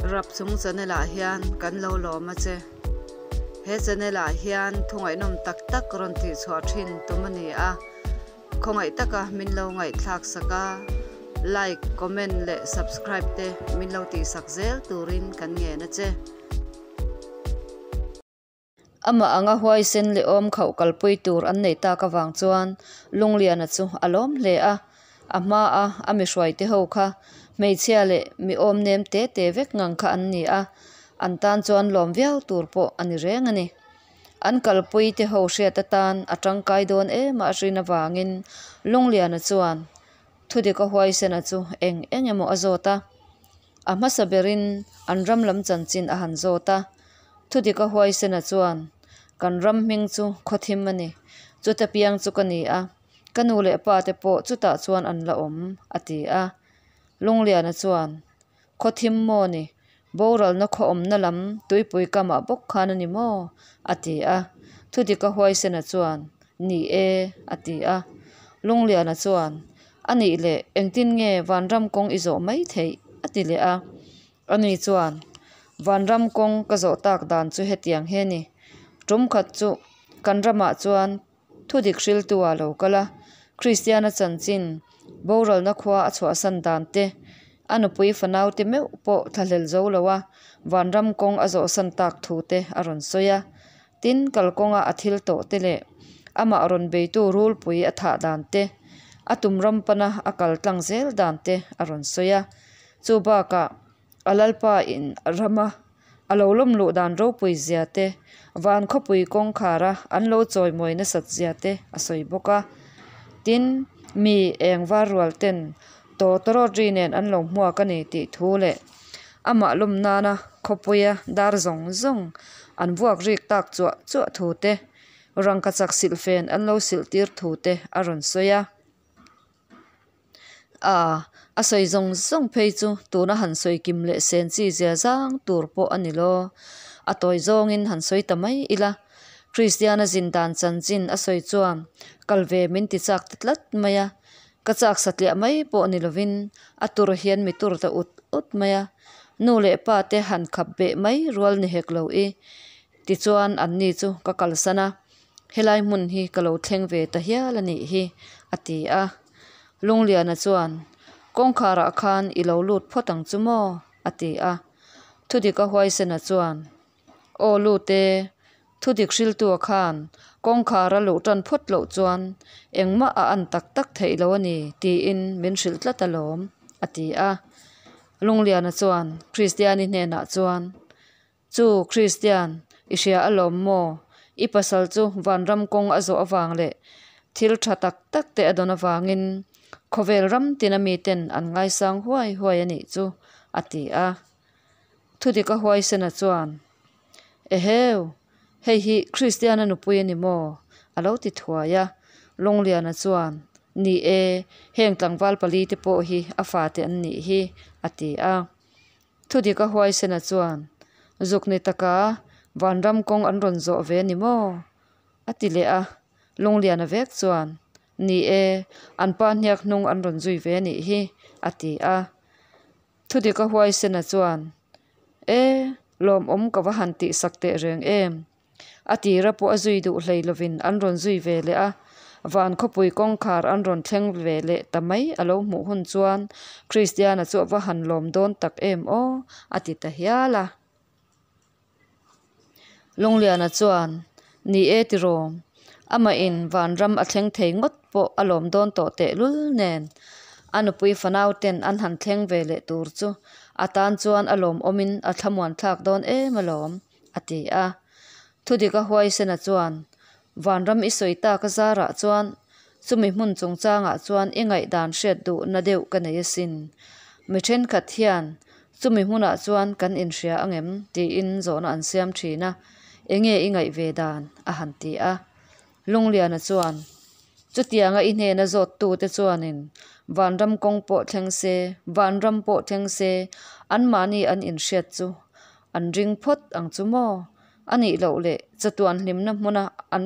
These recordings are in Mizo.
Rapchung channel ah hian kan lo lawm a che. He channel ah hian thu ngaihnawm tak tak rawn tih chhuah thin tum a ni a. Khawngaih taka min lo ngaihthlak sak a, like, comment leh subscribe te min lo tih sak zel turin kan ngen a che. Amah anga huaisen leh awm khauh kalpui tur an neih tak avang chuan Lungliana chu a lawm hle a. A hmaa a mi hruaite ho kha hmeichhia leh mi awm nem te te vek ngang kha an ni a, an tan chuan lawm viau tur pawh a ni reng a ni. An kalpui te ho hriat atan a tangkai dawn em a hrin avangin Lungliana chuan thudika huaisena chu eng eng emaw a zawt a. A hmasa berin an ram lam chanchin a han zawt a. Thudika huaisena chuan, Kan ram hming chu Khawthim a ni. Chuta piang chu ka ni a, ka nu leh pa te pawh chutah chuan an la awm, a ti a. Lungliana chuan, Khawthim maw ni? Boralna khaw awmna lam tuipui kamah bawk khan a ni maw? a ti a. Thudika huaisena chuan, Ni e, a ti a. Lungliana chuan, A nih leh, engtin nge vanram kawng i zawh mai theih? a ti leh a. Ani chuan, Vanram kawng ka zawh tak dan chu hetiang hi a ni. Tum khat chu kan ramah chuan thudik hriltu ah lo kal a, Kristiana chanchin boralna khua a chhuahsan dan te, a nupui fanaute meuh pawh thlahlel zo lo a, vanram kawng a zawhsan tak thu te a rawn sawi a. Tin, kalkawnga a thil tawh te leh amah rawn beitu rulpui a thah dan te, a tum ram pana a kal tlang zel dan te a rawn sawi a. Chu bakah a Lalpa in rama a lo lawm luh dan ropui zia te, van khawpui kawngkhara an lo chawimawi nasat zia te a sawi bawk a. Tin, mi eng var rual ten tawtawrawt ri nen an lo hmuak a ni tih thu leh amah lawm nana khawpuia dar zawng zawng an vuak rik tak chuah chuah thu te, rangkachak silhfen an lo silh tir thu te a rawn sawi a. A, a sawi zawng zawng phei chu tuna han sawi kim leh sen chi zia zang tur pawh a ni lo. A tawi zawngin han sawi ta mai ila. Kristiana zin dan chanchin a sawi chuan kal ve min ti chak ta tlat mai a. Ka chak satliah mai pawh ni lovin a tur hian mi tur ta ut ut mai a. Nu leh pa te han khap beh mai rual ni hek lo i. Tichuan anni chu ka kalsan a. Helai hmun hi ka lo thleng ve ta hial a nih hi, a ti a. Lungliana chuan, Kawngkharah khan i lo lut phawt ang chu maw? a ti a. Thudika Huaisena chuan, Aw lut e, thudik hriltua khan kawngkhar a luh tan phawt loh chuan engmah a an tak tak theih lo a ni, tiin min hrilh tlat alawm, a ti a. Lungliana chuan Kristiani hnenah chuan, Chu, Kristian, i hria alawm maw? I pasal chu vanram kawng a zawh avang leh thil tha tak tak te a dawn avangin khawvel ram tina miten an ngaisang huai huai a nih chu, a ti a. Thudika huaisena chuan, Eheu, hei hi Kristiana nupui a ni maw? a lo ti thuai a. Lawngliana chuan, Ni e, heng tlangval pali te pawh hi a fate an nih hi, a ti a. Thudika huaisena chuan, Zuk ni taka vanram kawng an rawn zawh ve ni maw? a ti leh a. Lungliana vek chuan, Ni e, an pa hniak hnung an rawn zui ve nih hi, a ti a. Thudika huaisena chuan, E, lawmawm ka va han tihsak teh reng em? A tira pawh a zui duh hlei lovin an rawn zui ve leh a, van khawpui kawngkhar an rawn thleng ve leh ta mai a lo hmuh hun chuan Kristiana chu a va han lawm dawn tak em aw a ti ta hial a. Lungliana chuan, Ni e tiraw, amahin vanram a thleng thei ngawt pawh a lawm dawn tawh tehlul nen a nupui fanau ten an han thleng ve leh tur chu a tan chuan a lawmawmin a thlamuan thlak dawn em alawm. a ti a. Thudika huaisena chuan, Vanram i sawi tak a zarah chuan chumi hmun chungchangah chuan i ngaihdan hriat duhna deuh ka nei asin. Mi thenkhat hian chumi hmunah chuan kan inhria angem? tiin zawhna an siam thin a, Enge i ngaih ve dan? a han ti a. Lungliana chuan, Chutianga i hnena zawttute chuanin vanram kawng pawh thleng se, vanram pawh thleng se, anmahni an inhriat chu an ring phawt ang chu maw? A nih loh leh chatuan hlimna hmuna an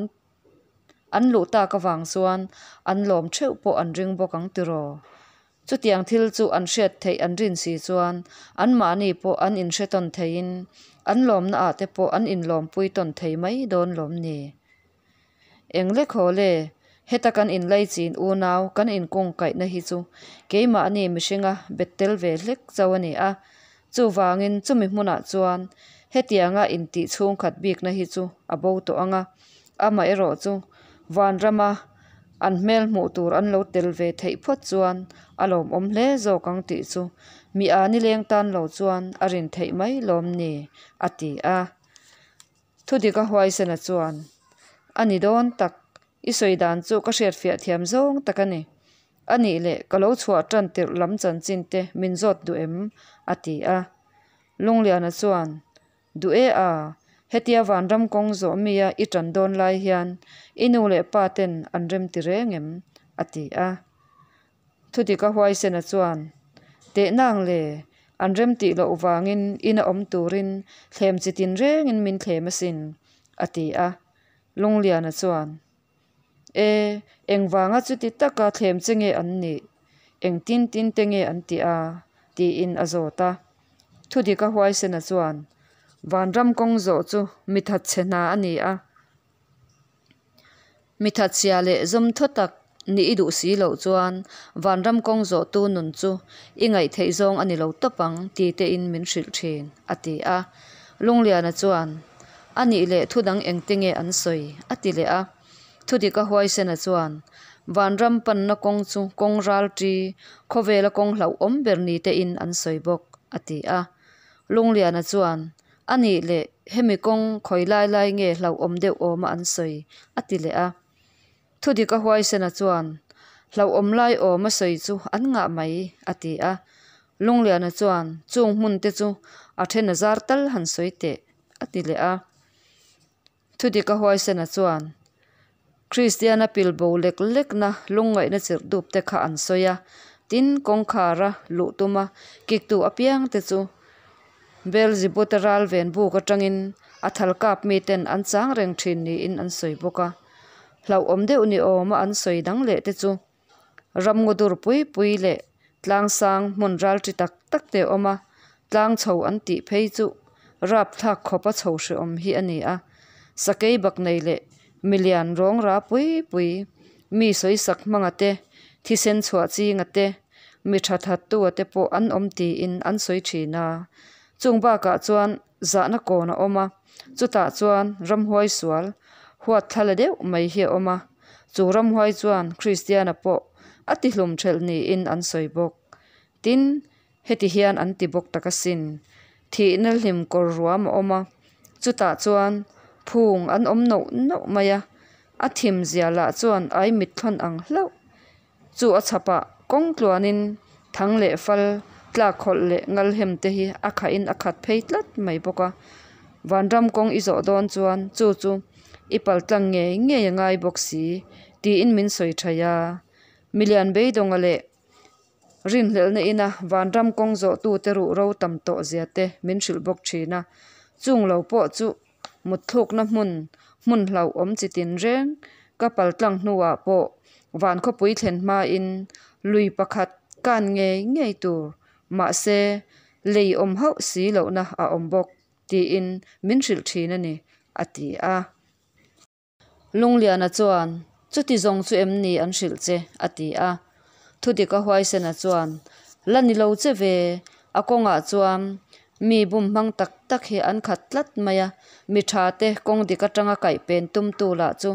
an luh tak avang chuan an lawm theuh pawh an ring bawk ang tiraw? Chutiang thil chu an hriat theih an rin si chuan anmahni pawh an inhre tawn theiin an lawmna ah te pawh an inlawmpui tawn thei mai dawn lawm ni? Englekhaw le, heta kan inlaichin unau kan inkungkaihna hi chu keimahni mihringa bet tel ve hlek chauh a ni a, chuvangin chumi hmunah chuan hetianga intih chhungkhat bikna hi chu a bo tawh ang a, amaherawh chu vanrama an hmel hmuh tur an lo tel ve theih phawt chuan a lawmawm hle zawk ang tih chu mi a nileng tan lo chuan a rin theih mai lawm ni, a ti a. Thudika huaisena chuan, A ni dawn tak, i sawi dan chu ka hriatfiah thiam zawng tak a ni. A nih leh ka lo chhuah tan tirh lam chanchin te min zawt duh em? a ti a. Lungliana chuan, Duh e a, hetia vanram kawng zawh mia i tan dawn lai hian i nu leh pa ten an rem ti reng em? a ti a. Thudika huaisena chuan, Tehnang le, an rem tih loh vangin ina awm turin thlem chi tin rengin min thlem asin, a ti a. Lungliana chuan, E, engvanga chuti taka thlem che nge an nih? Engtin tin te nge an tih a? tiin a zawt a. Thudika huaisena chuan, Vanram kawng zawh chu mi thatchhe hna a ni a. Mi thatchhia leh zawmthaw tak nih i duh si loh chuan vanram kawng zawhtu nun chu i ngaih theih zawng a ni lo tawp ang ti tein min hrilh thin, a ti a. Lungliana chuan, A nih leh thu dang engte nge an sawi? a ti leh a. Thudika huaisena chuan, Vanram panna kawng chu kawng ral ṭi, khawvela kawng hlauhawm ber ni tein an sawi bawk, a ti a. Lungliana chuan, A nih leh, hemi kawng khawi lai lai nge hlauhawm deuh awma an sawi? a ti leh a. Thudika huaisena chuan, Hlauhawm lai awma sawi chu an ngah mai, a ti a. Lungliana chuan, Chung hmun te chu a then a zar tal han sawi teh, a ti leh a. Thudika huaisena chuan, Kristiana pilbo lek lekna lungngaihna chirh dup te kha an sawi a, tin, kawngkhara luh tuma kiktu apiang te chu Beelzebuta ral ven buk atangin a thal kap miten an chang reng thin niin an sawi bawk a. Hlauhawm deuh ni awma an sawi dang leh te chu Ramngaw dur pui pui leh tlangsang hmun ral chi tak tak te a awm a, tlang chho an tih phei chu rapthlak khawpa chho hrehawm hi a ni a. Sakei bak nei leh milian rawng ra pui pui, mi sawisak hmanga te, thisen chhuah chinga te, mi tha thattua te pawh an awm tiin an sawi thin a. Chung bakah chuan zahna kawn a awm a, chutah chuan ramhuai sual huat thla la deuh mai hi a awm a. Chu ramhuai chuan Kristiana pawh a tihlum thelh niin an sawi bawk. Tin, heti hian an ti bawk tak asin. Thihna hlim kawr ruam a awm a, chutah chuan phung an awm noh noh mai a, a thim zia lah chuan ai mitthlawn ang hlauh. Chu a chhapah kawng tluanin thang leh fal, tlak khawlh leh ngalhem te hi a khahin a khat phei tlat mai bawk a. Vanram kawng i zawh dawn chuan chu chu i paltlang ngei ngei a ngai bawk si tiin min sawi thaih a. Milian beidawnga leh rinhlelhna ina vanram kawng zawhtute ruhro tam tawh zia te min hrilh bawk thin a. Chung lo pawh chu Mutthlukna hmun, hmun hlauhawm chi tinreng ka paltlang hnuah pawh van khawpui thlen hmain lui pakhat kan ngei ngei tur, mahse lei awm hauh si lohna a awm bawk tiin min hrilh thin a ni, a ti a. Lungliana chuan, Chuti zawng chu em ni an hrilh che? a ti a. Thudika Huaisena chuan, La ni lo che ve, a kawngah chuan mi bum hmang tak tak hi an khat tlat mai a, mi tha te kawng dik atanga kaih pen tumtu lah chu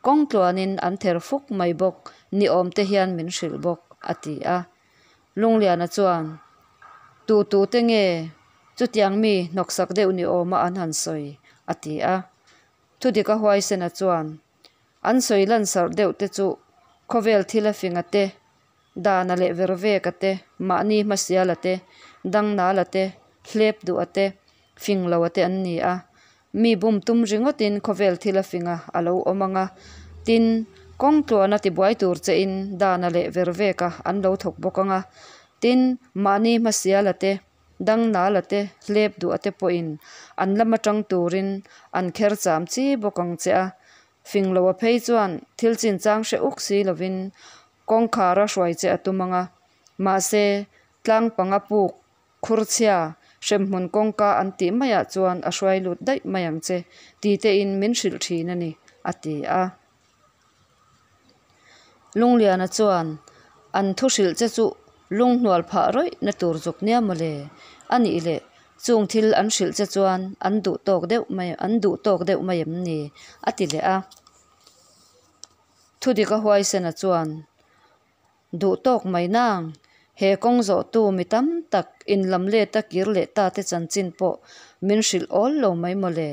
kawng tluanin an ther fuk mai bawk ni awm te hian min hrilh bawk, a ti a. Lungliana chuan, Tu tu te nge chutiang mi hnawksak deuh ni awma an han sawi? a ti a. Thudika Huaisena chuan, An sawi lansarh deuh te chu khawvel thil a finga te, dana leh verveka te, mahni hmasiala te, dangnala te, hlep duha te, fing loa te an ni a. Mi bum tum ringawtin khawvel thil a finga a lo awm ang a, tin, kawng tluana tibuai tur chein dana leh verveka an lo thawk bawk ang a, tin, mahni hmasiala te, Dangnala te, hlep duh te pawhin an lam atang turin an kher cham chi bawk ang che a. Fing loa phei chuan thil chinchang hre uk si lovin kawngkhara hruai che a tum ang a. Mahse, tlang panga puk khur chhia, hremhmun kawngka an tih maiah chuan a hruai lut daih mai ang che, ti tein min hrilh thin a ni, a ti a. Lungliana chuan, An thu hrilh che chu lunghnual phah rawih na tur zuk nia maw le? A nih leh, chung thil an hrilh che chuan an duh tawk deuh mai an duh tawk deuh mai em ni? a ti leh a. Thudika huaisena chuan, Duh tawk mai nang, he kawng zawhtu mi tam tak inlam leta kir leh ta te chanchin pawh min hrilh awl lo mai maw le.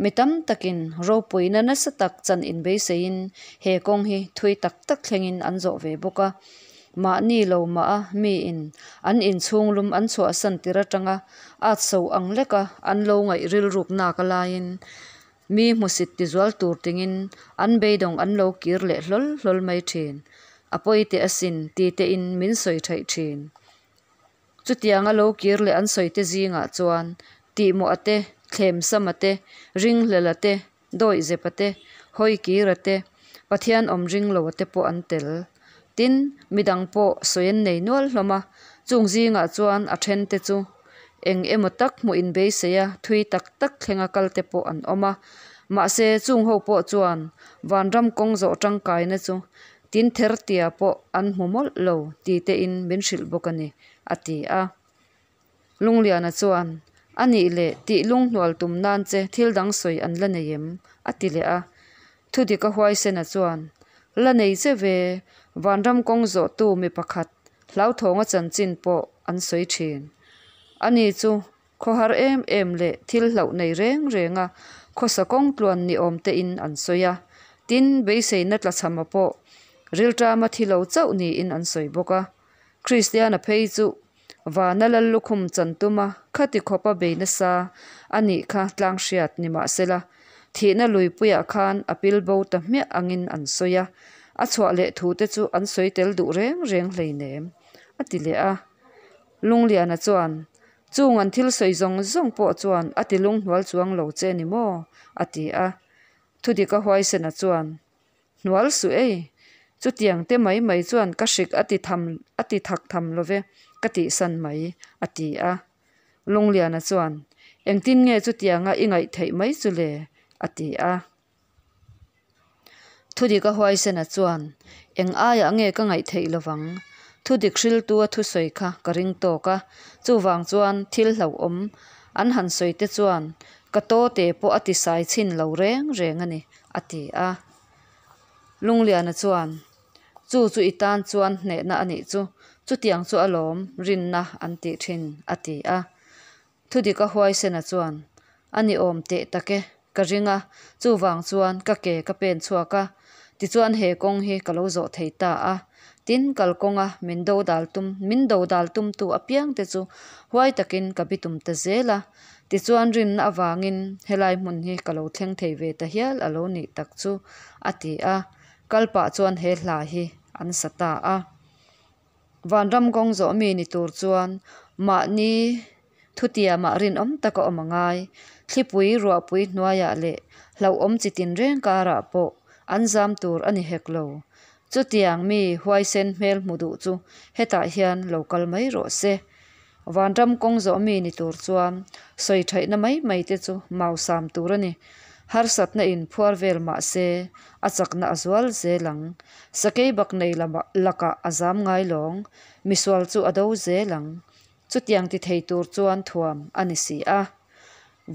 Mi tam takin ropuina nasa tak chan inbeiseiin he kawng hi thui tak tak thlengin an zawh ve bawk a. Mahni lo mah a miin an inchhung lum an chhuahsan tir atanga at so ang leka an lo ngaih rilruk nak a laiin Mi hmusit tizual tur tingin an beidawng an lo kir leh hlawl hlawl mai thin. A pawi teh asin ti tein min sawi thaih thin. Chutianga lo kir leh an sawi te zingah chuan tihmawh a te, thlemsam a te, ringhlel a te, dawihzep a te, hawikir a te, Pathian awm ring lo a te pawh an tel. Tin, midang pawh sawi an nei nual hlawm a, chung zingah chuan a then te chu eng emaw tak hmuh inbeisei a thui tak tak thlenga kal te pawh an awm a. Mahse, chung ho pawh chuan vanram kawng zawh tangkaina chu tin ther tia pawh an hmu mawlh lo ti tein min hrilh bawk a ni, a ti a. Lungliana chuan, A nih leh, tih lunghnual tum nan che thil dang sawi an la nei em? a ti leh a. Thudika Huaisena chuan, La nei che ve, vanram kawng zawhtu mi pakhat hlauthawnga chanchin pawh an sawi thin. Ani chu khawhar em em leh thil hlauh nei reng renga khawsa kawng tluan ni awm tein an sawi a. Tin, beiseina tlachhama pawh rilṭama thi lo chauh niin an sawi bawk a. Kristiana phei chu Vana lal lukhum chan tuma khati khawpa bei nasa a nih kha tlang hriat ni mahsela, thihna luipuiah khan a pil bo ta hmiah angin an sawi a, a chhuah leh thu te chu an sawi tel duh reng reng hleinem, a ti leh a. Lungliana chuan, Chung an thil sawi zawng zawng pawh chuan a ti lunghnual chuang lo che ni maw? a ti a. Thudika Huaisena chuan, Hnual suh ei, chutiang te mai mai chuan ka hrik a ti tham a ti thak tham lo ve, ka tihsan mai, a ti a. Lungliana chuan, Engtin nge chutianga i ngaih theih mai chu le? a ti a. Thudika Huaisena chuan, Eng aiah nge ka ngaih theih lovang? Thudik hriltu a thusawi kha ka ring tawk a, chuvang chuan thil hlauhawm an han sawi te chuan ka tawte pawh a tisai chhin lo reng reng a ni, a ti a. Lungliana chuan, Chu chu i tan chuan hnehna a nih chu, chutiang chu alawm rinna an tih thin, a ti a. Thudika Huaisena chuan, A ni awm teh tak e, ka ring a, chuvang chuan ka ke ka pen chhuak a, tichuan he kawng hi ka lo zawh thei ta a. Tin, kalkawnga min do dal tum, min do dal tumtu apiangte chu huai takin ka bitum ta zel a. Tichuan rinna avangin helai hmun hi ka lo thleng thei ve ta hial a lo nih tak chu, a ti a. Kal pah chuan he hla hi an sa ta a. Vanram kawng zawh mi ni tur chuan mahni thutiamah rinawm taka awm a ngai. Thlipui, ruahpui hnuaiah leh hlauhawm chi tinreng karah pawh an zam tur a ni hek lo. Chutiang mi huaisen hmel hmu duh chu hetah hian lo kal mai rawh se. Vanram kawng zawh mi ni tur chuan sawi thaihna mai mai te chu mausam tur a ni. Harsatna in phuar vel mah se a chakna a zual zel ang. Sakei bak nei lakah a zam ngai lawng. Misual chu a do zel ang. Chutiang ti thei tur chuan thuam a ni si a.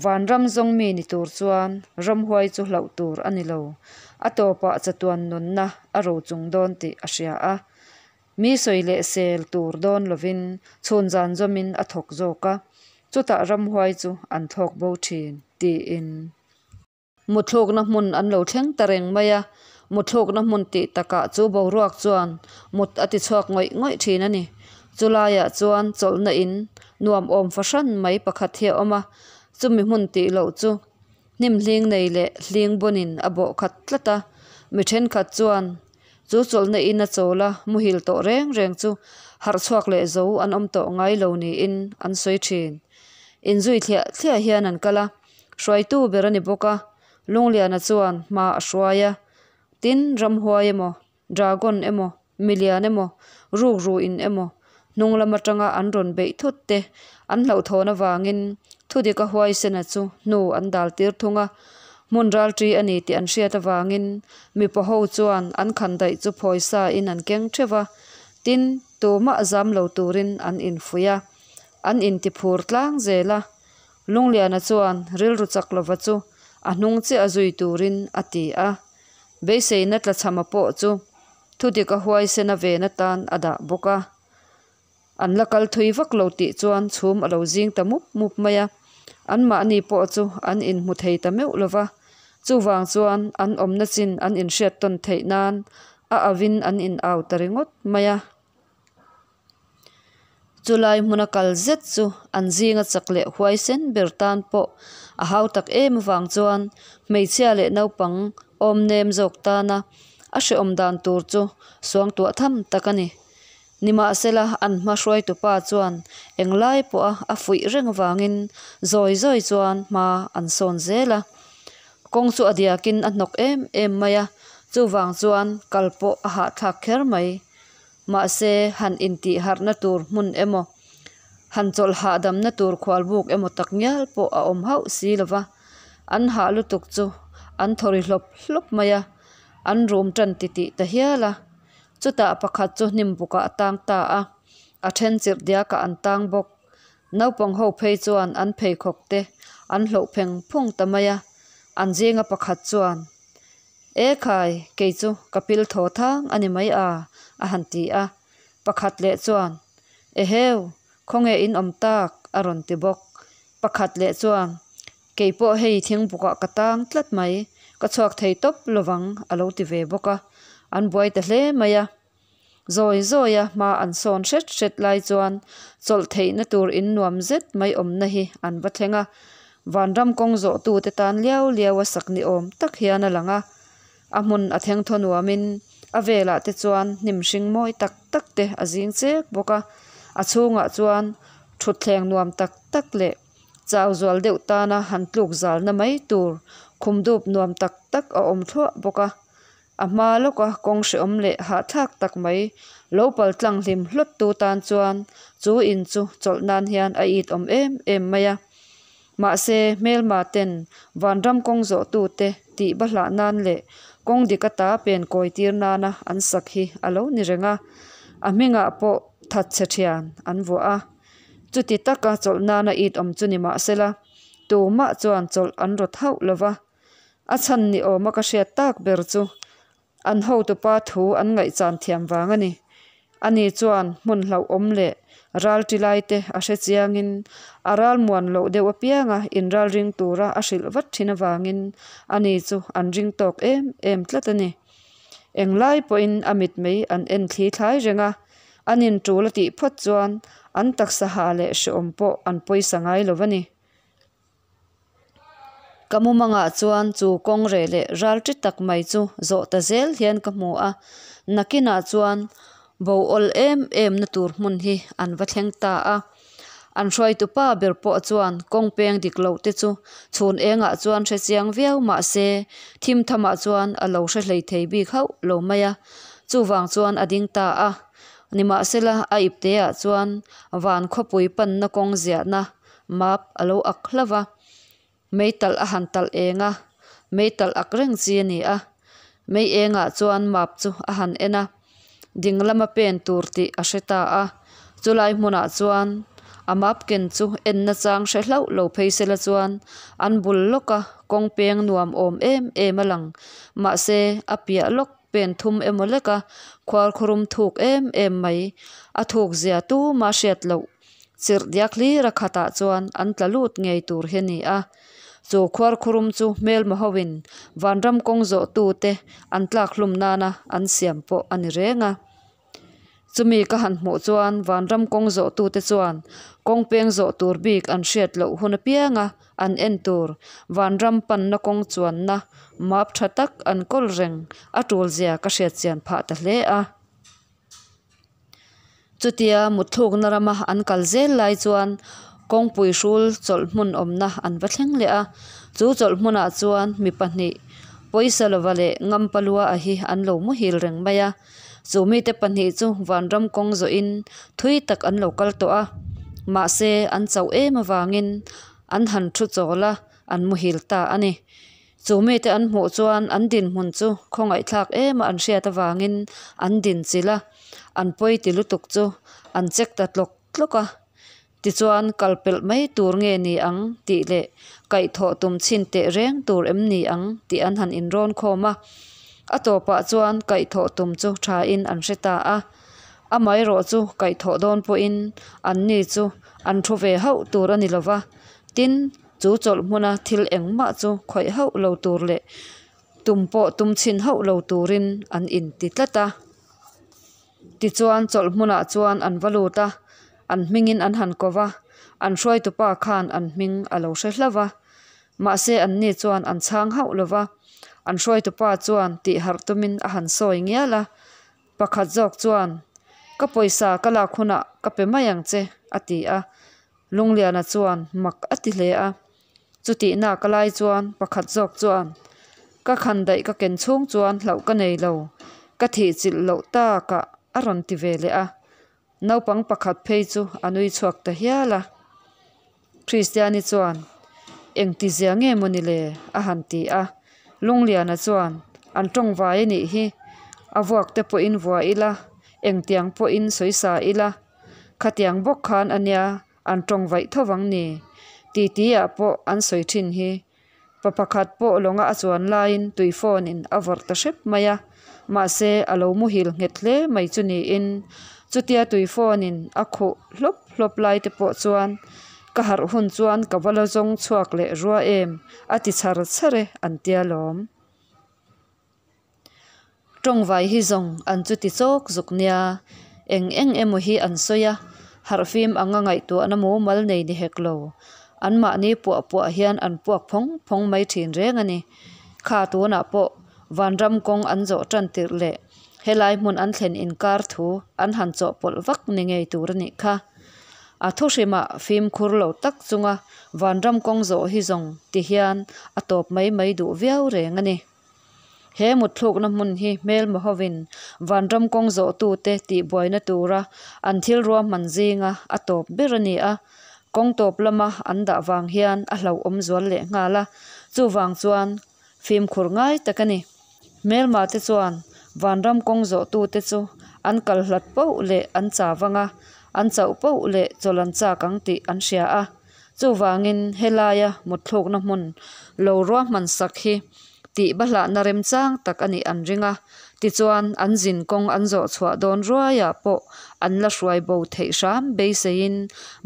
Vanram zawng mi ni tur chuan ramhuai chu hlauh tur a ni lo. A tawpah chatuan nunna a rochung dawn tih a hria a. Mi sawi leh sel tur dawn lovin chhun zan zawmin a thawk zawk a, chutah ramhuai chu an thlawk bo thin, tiin. Muthlukna hmun an lo thleng ta reng mai a, muthlukna hmun tih takah chu boruak chuan mut a ti chhuak ngawih ngawih thin a ni. Chulaiah chuan chawlhna in nuam awm fahran mai pakhat hi a awm a, chumi hmun tih loh chu hnim hling nei leh hling bawnin a bawh khat tlat a, mi thenkhat chuan Chu chawlhna in a chawl a, muhil tawh reng reng chu harh chhuak leh zo an awm tawh ngai lo niin an sawi thin. Inzui thliah thliah hian an kal a, hruaitu ber a ni bawk a, Lungliana chuan hma a hruai a. Tin, ramhuai emaw, dragon emaw, milian emaw, rukru in emaw, Hnung lam atanga an rawn beih thut te an hlauhthawn avangin thudika huaisena chu hnu an dal tir thung a. Hmun ralṭi a ni tih an hriat avangin mipa ho chuan an khandaih chu phawisa in an keng theuh va, tin tumah zam lo turin an infuih a, an intiphur tlang zel a. Lungliana chuan rilru chak lova chu a hnung chiah a zui turin a ti a, beiseina tlachhama pawh chu thudika huaisena ven atan a dah bawk a. An la kal thui vak lo tih chuan chhum a lo zing ta mup mup mai a, anmahni pawh chu an inhmu thei ta meuh lo va, chuvang chuan an awmna chin an inhriat tawn theih nan a auin an in au ta ringawt mai a. Chulai hmuna kal zet chu an zinga chak leh huaisen ber tan pawh a hau tak em avang chuan hmeichhia leh naupang awm nem zawk tana a hrehawm dan tur chu suangtuah tham tak a ni. Nimahsela, an hma hruaitupa chuan englai pawha a fuih reng avangin zawi zawi chuan hma an sawn zel a. Kawng chu a diakin a hnawk em em mai a, chuvang chuan kal pawh a hahthlak kher mai. Mahse, han intih harhna tur hmun emaw, han chawlh hahdamna tur khualbuk emaw tak ngial pawh a awm hauh si lo va, an hah lutuk chu an thaw ri hlawp hlawp mai a, an rum tan titih ta hial a. Chutah pakhat chu hnim bukah a tang ta a, a then chirh diakah an tang bawk. Naupang ho phei chuan an pheikhawk te an hloh pheng phung ta mai a, an zinga pakhat chuan, E khai, kei chu ka pil thaw thang a ni mai a, a han ti a. Pakhat leh chuan, Eheu, khawnge in awm tak? a rawn ti bawk. Pakhat leh chuan, Kei pawh hei thingbukah ka tang tlat mai, ka chhuak thei tawp lovang a lo ti ve bawk a, an buai ta hle mai a. Zawi zawia hma an sawn hret hret lai chuan chawlh theihna tur in nuam zet mai awmna hi an va thleng a, vanram kawng zawhtute tan liau liau a sak ni awm tak hian a lang a. A hmun a theng thaw nuamin a velah te chuan hnim hring mawi tak tak te a zing chek bawk a, a chhungah chuan thutthleng nuam tak tak leh Chau zual deuh tana han tluk zalna mai tur khum dup nuam tak tak a awm thluah bawk a. A hma lawka kawng hrehawm leh hahthlak tak mai lo pal tlang hlim hlawt tu tan chuan chu in chu chawlh nan hian a it awm em em mai a. Mahse hmelma ten vanram kawng zawh tute tih bahlah nan leh kawng dik ata pen kawi tir nana an sak hi a lo ni reng a. A hmingah pawh thatchhe thian an vuah a. Chuti taka chawlh nana it awm chu ni mah sela, tumah chuan chawlh an rawt hauh lo va. A chhan ni awma ka hriat tak ber chu an hotupa thu an ngaihchan thiam vang a ni. Ani chuan hmun hlauhawm leh ral ti laite a hre chiangin a ral muan loh deuh apianga inralring tura a hrilh vat thin avangin ani chu an ring tawk em em tlat a ni. Englai pawhin a mitmei an en thli thlai reng a, An intul a tih phawt chuan an taksa ha leh hrehawm pawh an pawisa ngai lo a ni. Ka mumangah chuan chu kawng reh leh ral ṭi tak mai chu zawh ta zel hian ka hmu a, nakinah chuan bo awl em em na tur hmun hi an va thleng ta a. An hruaitupa ber pawh chuan kawng peng dik loh te chu chhun engah chuan hre chiang viau mah se thim thamah chuan a lo hre hlei thei bik hauh lo mai a, chuvang chuan a ding ta a. Nimahsela a ipteah chuan van khawpui panna kawng ziahna map a lo ak hlauh va, mei talh a han talh eng a, mei talh ak reng chi a ni a. Mei engah chuan map chu a han en a, ding lama pen tur tih a hre ta a. Chulai hmunah chuan a map ken chu en nachang hre hlauh lo phei sela chuan an bul lawka kawng peng nuam awm em em a lang. Mahse, a piah lawk pen thum emaw leka khuarkhurum thuk em em mai a thuk zia tuma hriat loh. Chirh diak hlir a khatah chuan an tla lut ngei tur hi a ni a. Chu khuarkhurum chu hmelma hoin vanram kawng zawhtute an tlak hlum nana an siam pawh a ni reng a. Chumi ka han hmuh chuan vanram kawng zawhtute chuan kawng peng zawh tur bik an hriat loh hun apianga an en tur vanram panna kawng chuanna map tha tak an kawl reng a tul zia ka hriat chian phah ta hle a. Chutia mutthlukna rama an kal zel lai chuan kawngpui hrul chawlh hmun awmna an va thleng leh a, chu chawlh hmunah chuan mi pahnih pawisa lova leh Ngampalua a hi an lo muhil reng mai a. Chu mite pahnih chu vanram kawng zawhin thui tak an lo kal tawh a, mahse an chauh em avangin an han thu chawl a, an muhil ta a ni. Chu mite an hmuh chuan an dinhmun chu khawngaihthlak ema an hriat avangin an dinchilh a, an pawi ti lutuk chu an check ta tlawk tlawk a. Tichuan kal pelh mai tur nge ni ang tih leh kaihthawh tum chhin teh reng tur em ni ang tih an han inrawn khawm a. A tawpah chuan kaihthawh tum chu thain an hre ta a. Amaherawh chu kaihthawh dawn pawhin anni chu an thu ve hauh tur a ni lo va. Tin, chu chawlh hmuna thil engmah chu khawih hauh lo tur leh tum pawh tum chhin hauh lo turin an inti tlat a. Tichuan chawlh hmunah chuan an va lut a, an hmingin an han ko va, an hruaitupa khan an hming a lo hre hlauh va. Mahse anni chuan an chhang hauh lo va, an hruaitupa chuan tih harh tumin a han sawi ngial a. Pakhat zawk chuan, Ka pawisa ka lak hunah ka pe mai ang che, a ti a. Lungliana chuan mak a ti hle a. Chutih nak a lai chuan pakhat zawk chuan, Ka khan daih ka ken chhung chuan hlauh ka nei lo, ka thih chilh loh takah a rawn ti ve leh a. Naupang pakhat phei chu a nui chhuak ta hial a. Kristiani chuan, Engti zia nge maw ni le? a han ti a. Lungliana chuan, An tawngvai a nih hi, a vuak te pawhin vua ila, engtiang pawhin sawisa ila, khatiang bawk khan a nia an tawngvaih tho vang ni. Titi ah pawh an sawi thin hi. Pa pakhat pawh lawnga a chuan laiin tui phone in a vawrh ta hrep mai a, mahse a lo muhil nghet hle mai chu niin chutia tui phone in a khuh hlawp hlawp lai te pawh chuan ka harh hun chuan ka va la zawng chhuak leh rua em a ti chhar chhar e an tia lawm. Tawngvai hi zawng an chuti chawk zuk nia, eng eng emaw hi an sawi a, harhfim anga ngaihtuahna mumal nei ni hek lo. Anmahni puah puah hian an puak phawng phawng mai thin reng a ni. Kha tunah pawh vanram kawng an zawh tan tirh leh helai hmun an thlen inkar thu an han chawhpawlh vak ni ngei tur a nih kha. A thuhrimah fimkhur lo tak chunga vanram kawng zawh hi zawng ti hian a tawp mai mai duh viau reng a ni. He mutthlukna hmun hi hmelma hovin vanram kawng zawhtute tihbuaina tura an thil ruahman zinga a tawp ber a ni a, kawng tawp lama an dah vang hian a hlauhawm zual leh nghal a, chuvang chuan fimkhur ngai tak a ni. Hmelma te chuan vanram kawng zawhtute chu an kal hlat poh leh an chau vang a, an chauh poh leh chawlh an chak ang tih an hria a. Chuvangin helaia mutthlukna hmun lo ruahman sak hi tih bahlahna remchang tak a nih an ring a, tichuan an zin kawng an zawh chhuah dawn ruaiah pawh an la hruai bo theih hram beiseiin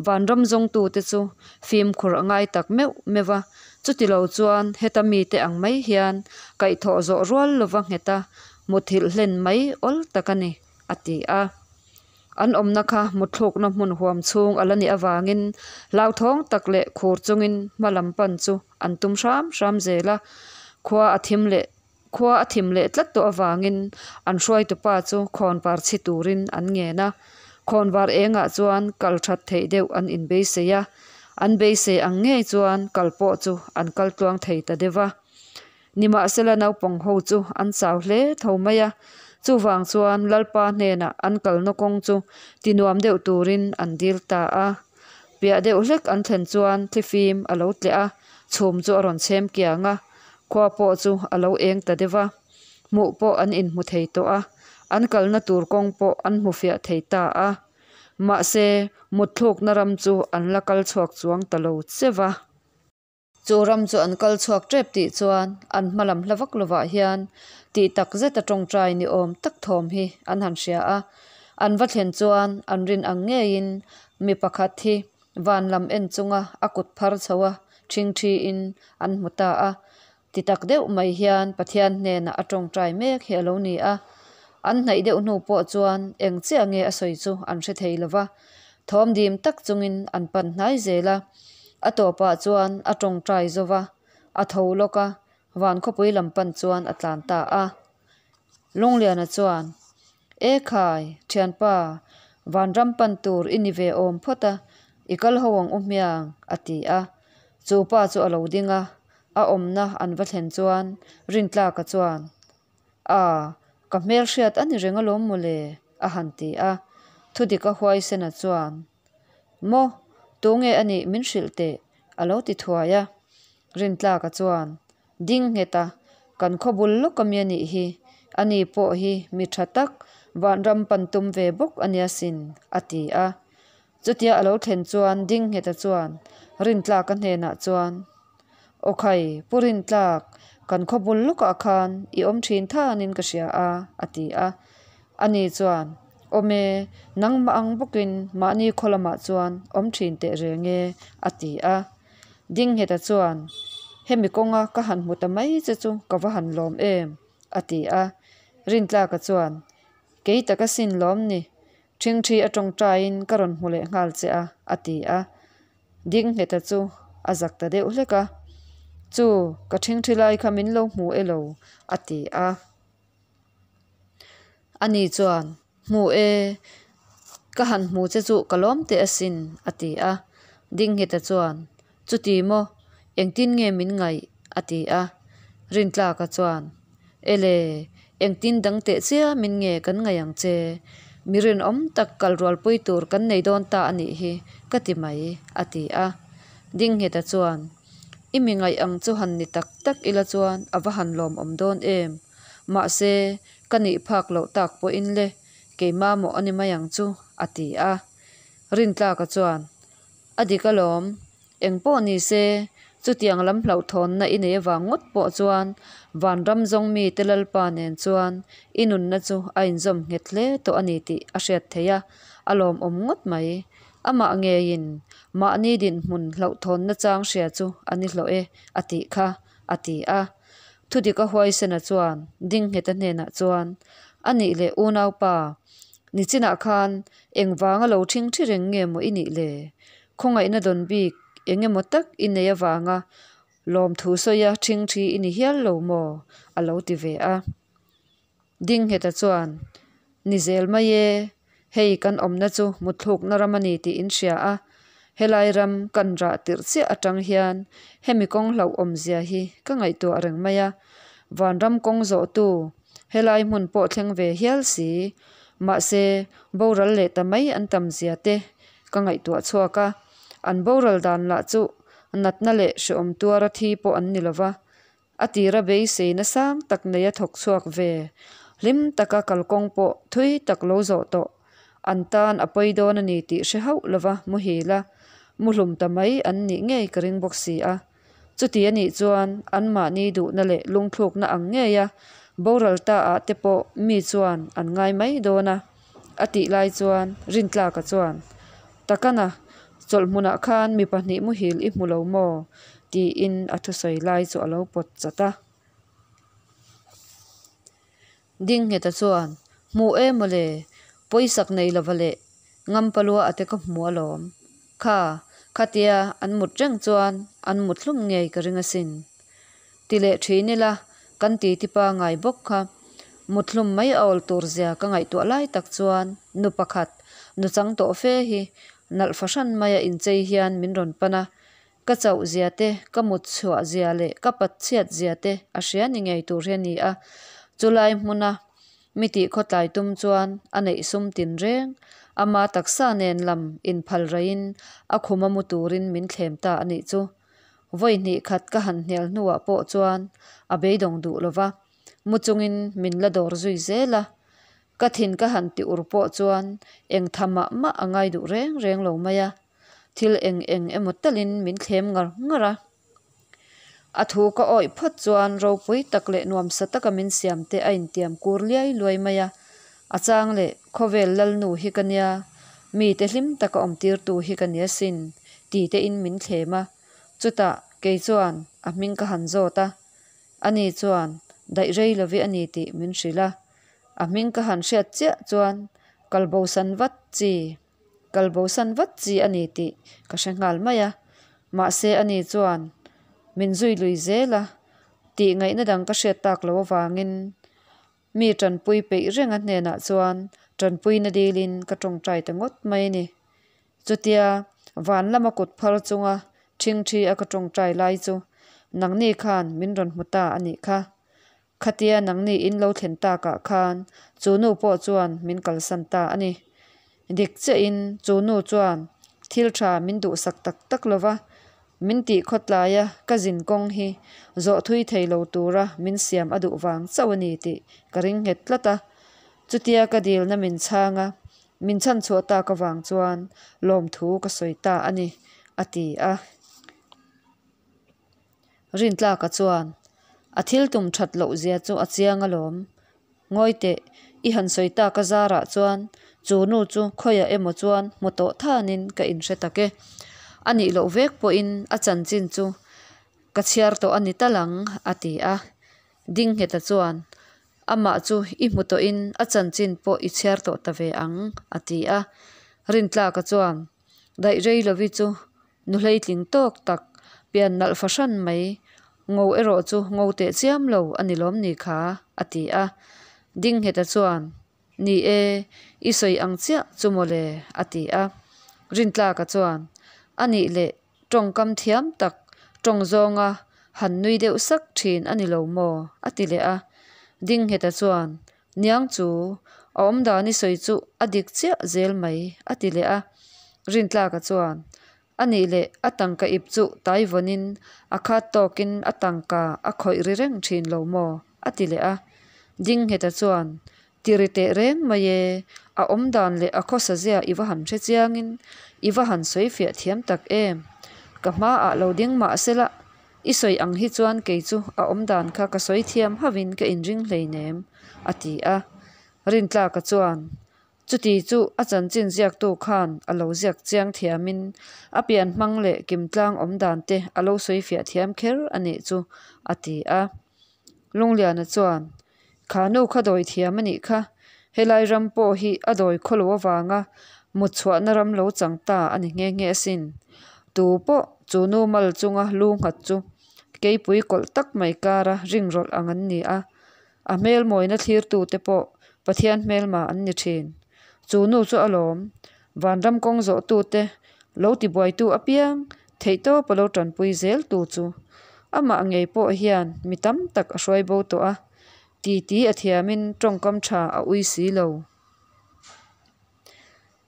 vanram zawngtute chu fimkhur a ngai tak meuh meuh a, chutilo chuan heta mite ang mai hian kaihthawh zawh rual lova ngheta muthilh hlen mai awl tak a ni, a ti a. An awmna kha mutthlukna hmun huam chhung a la nih avangin hlauthawng tak leh khur chungin hma lam pan chu an tum hram hram zel a. Khua a thim leh khua a thim leh tlat tawh avangin an hruaitupa chu khawnvar chhi turin an ngen a. Khawnvar engah chuan kal that theih deuh an inbeisei a, an beisei ang ngei chuan kal pawh chu an kal tluang thei ta deuh va. Nimahsela naupang ho chu an chau hle tho mai a, chuvang chuan Lalpa hnenah an kalna kawng chu tinuam deuh turin an dil ta a. Piah deuh hlek an thlen chuan thlifim a lo tleh a, chhum chu a rawn chhem kiang a, khua pawh chu a lo eng ta deuh a, hmuh pawh an inhmu thei tawh a, an kalna tur kawng pawh an hmu fiah thei ta a. Mahse, mutthlukna ram chu an la kal chhuak chuang ta lo che va. Chu ram chu an kal chhuak tep tih chuan an hma lam hla vak lovah hian tih tak zeta tawngtai ni awm tak thawm hi an han hria a. An va thlen chuan an rin ang ngeiin mi pakhat hi van lam en chunga a kut phar chho a thingthiin an hmu ta a. Ti tak deuh mai hian Pathian hnenah a tawngtai mek hi a lo ni a. An hnaih deuh hnu pawh chuan eng chiah nge a sawi chu an hre thei lo va. Thawm dim tak chungin an pan hnai zel a. A tawpah chuan a tawngtai zo va, a tho lawk a, van khawpui lam pan chuan a tlan ta a. Lungliana chuan, E khai, thianpa, vanram pan tur i ni ve awm phawt a, i kal ho ang u hmiang, a ti a. Chu pa chu a lo ding a, a awmna an va thlen chuan Rintlaka chuan, A, Ka hmelhriat a ni reng alawm mawle, a han ti a. Thudika huaisena chuan, Maw, tunge a nih min hrilh teh, a lo ti thuai a. Rintlaka chuan, Ding nghet a, kan khaw bul lawk ami a nih hi, ani pawh hi mi tha tak, vanram pan tum ve bawk a nia sin, a ti a. Chutia a lo thlen chuan Dingngheta chuan Rintlaka hnenah chuan, Aw khai, Pu Rintlak, kan khaw bul lawkah khan i awm thin thanin ka hria a, a ti a. Ani chuan, Awm e, nangmah ang bawkin mahni khaw lamah chuan awm thin teh reng e, a ti a. Dingngheta chuan, Hemi kawnga ka han hmu ta mai che chu ka va han lawm em, a ti a. Rintlaka chuan, Kei tak asin lawm ni, Ṭhingṭhi a ṭawngṭaiin ka rawn hmu leh nghal che a, a ti a. Dingngheta chu a zak ta deuh hlek a, Chu, ka ṭhingṭhi lai kha min lo hmu e lo, a ti a. Ani chuan, Hmu e, ka han hmu che chu ka lawm teh asin, a ti a. Dingngheta chuan, Chuti maw, engtin nge min ngaih? a ti a. Rintlaka chuan, Ele, engtin dang teh chiamin nge kan ngaih ang che? Mi rinawm tak kal rualpui tur kan nei dawn ta a nih hi, ka ti mai, a ti a. Dingngheta chuan, I mi ngaih ang chu han ni tak tak ila chuan a va han lawmawm dawn em? Mahse, ka nih phak loh tak pawhin le, keimah mawh a ni mai ang chu, a ti a. Rintlaka chuan, A dik alawm. Eng pawh ni se, chutiang lam hlauhthawnna i nei avang ngawt pawh chuan vanram zawng mite Lalpa nen chuan i nunna chu a inzawm nghet hle tawh a ni tih a hriat theih a, a lawmawm ngawt mai. Amah ngeiin mahni dinhmun hlauhthawnna chang hria chu a ni hlawh e, a tih kha, a ti a. Thudika huaisena chuan Dingngheta hnenah chuan, A nih leh unaupa, nichinah khan engvanga lo ṭhingṭhi reng nge maw i nih le? Khawngaihna dawn bik eng emaw tak i nei avanga lawmthu sawia ṭhingṭhi i ni hial lo maw? a lo ti ve a. Dingngheta chuan, Ni zel mai e, hei kan awmna chu mutthlukna ram a ni tih in hria a, helai ram kan rah tirh chiah atang hian hemi kawng hlauhawmzia hi ka ngaihtuah reng mai a, vanram kawng zawhtu helai hmun pawh thleng ve hial si, mahse boral leh ta mai an tam zia te ka ngaihtuah chhuak a, an boral dan lah chu natna leh hreawm tuara thi pawh an ni lova, A tira beisei nasang tak nei a thawk chhuak ve. Hlim taka kalkawng pawh thui tak lo zawh tawh. An tan a pawi dawn a ni tih hre hauh lova muhil a, muhlum ta mai an nih ngei ka ring bawk si a. Chuti a nih chuan anmahni duhna leh lungthlukna ang ngeia boral ta ah te pawh mi chuan an ngai mai dawn a, a tih lai chuan Rintlaka chuan, Takana, chawlhhmunah khan mi pahnih muhil i hmu lo maw? tiin a thusawi lai chu a lo pawt chat a. Dingngheta chuan, Hmu e mawle, pawisak nei lova leh Ngampalua a te ka hmu alawm. Kha, khatia an mut reng chuan an mut hlum ngei ka ring asin. Ti leh thin ila, kan ti ti pangai bawk kha. Muthlum mai a awl tur zia ka ngaihtuah lai tak chuan nu pakhat, nu chang tawh fe hi nalh fahran maia inchei hian min rawn pan a. Ka chauh zia te, ka mut chhuah zia leh ka pat chhiat zia te a hria ni ngei tur hi a ni a. Chulai hmuna mi tih khawtlai tum chuan a neih sum tin reng, ama taksa nen lam inphal raiin a khuma mu turin min thlem ta a nih chu. Vawi hnih khat ka han hnial hnuah pawh chuan a beidawng duh lo va, mu chungin min la dawr zui zel a. Ka thin ka han ti ur pawh chuan eng tha mah mah a ngai duh reng reng lo mai a, thil eng eng emaw talin min thlem ngar ngar a. A thu ka awih phawt chuan ropui tak leh nuamsa taka min siam te a intiam kur liai luai mai a, a chang leh khawvel lalnu hi ka nia, mite hlim taka awmtirtu hi ka nia sin ti tein min thlem a, chutah kei chuan a hming ka han zawt a, ani chuan daih rei lovi a ni tih min hrilh a, a hming ka han hriat chiah chuan kalbosan vat chi kalbosan vat chi a ni tih ka hre nghal mai a, mahse ani chuan min zui lui zel a, tih ngaihna dang ka hriat tak loh avangin Mi tanpui peih reng a hnenah chuan tanpuina dilin ka tawngtai ta ngawt mai a ni. Chutia van lama kut phar chunga thingthi a ka tawngtai lai chu nangni khan min rawn hmu ta a nih kha. Khatia nangni in lo thlen takah khan chu nu pawh chuan min kalsan ta a ni. Dik chiahin chu nu chuan thil tha min duhsak tak tak lova, min tih khawtlaia ka zin kawng hi zawh thui thei lo tura min siam a duh vang chauh a ni tih ka ring nghet tlat a. Chutia ka dilna min chhang a, min chhanchhuah tak avang chuan lawmthu ka sawi ta a ni, a ti a. Rintlaka chuan a thil tum that loh zia chu a chiang alawm. Ngawi teh, i han sawi tak a zarah chuan chu nu chu khawiah emaw chuan hmu tawh thanin ka inhre tak e. A nih loh vek pawhin a chanchin chu ka chhiar tawh a ni tal ang, a ti a. Dingngheta chuan, Amah chu i hmu tawhin a chanchin pawh i chhiar tawh ta ve ang, a ti a. Rintlaka chuan, Daih rei lovi chu Nu hleitling tawk tak, pian nalh fahran mai, ngo erawh chu ngo teh chiam lo a ni lawm ni kha? a ti a. Dingngheta chuan, Ni e, i sawi ang chiah chu maw le, a ti a. Rintlaka chuan, A nih leh, tawngkam thiam tak, tawng zawnga han nui deuh sak thin a ni lo maw? a ti leh a. Dingngheta chuan, Niang chu, a awmdan i sawi chu a dik chiah zel mai, a ti leh a. Rintlaka chuan, A nih leh, a tangka ip chu tai vawnin a khat tawkin a tangka a khawih ri reng thin lo maw? a ti leh a. Dingngheta chuan, Ti ri teh reng mai e, a awmdan leh a khawsa zia i va han hre chiangin i va han sawi fiah thiam tak em? Ka hmaah lo ding mah sela, I sawi ang hi chuan kei chu a awm dan kha ka sawi thiam hauhin ka inring hleinem, a ti a. Rintlaka chuan, Chuti chu a chanchin ziaktu khan a lo ziak chiang thiamin a pian hmang leh kimtlang awm dan te a lo sawi fiah thiam kher a nih chu, a ti a. Lungliana chuan, Kha nu kha dawi thiam a nih kha, helai ram pawh hi a dawi khawlo avanga mut chhuahna ram lo chang ta a ni nghe nghe asin. Tu pawh chu nu mal chunga lu nghat chu keipui kawlh tak mai kara ring rawlh ang an ni a, a hmel mawina thlirtute pawh Pathian hmelma an ni thin. Chu nu chu alawm, vanram kawng zawhtute lo tibuaitu apiang theihtawpa lo tanpui zeltu chu. Amah ngei pawh hian mi tam tak a hruai bo tawh a, titi a thiamin tawngkam tha a ui si lo.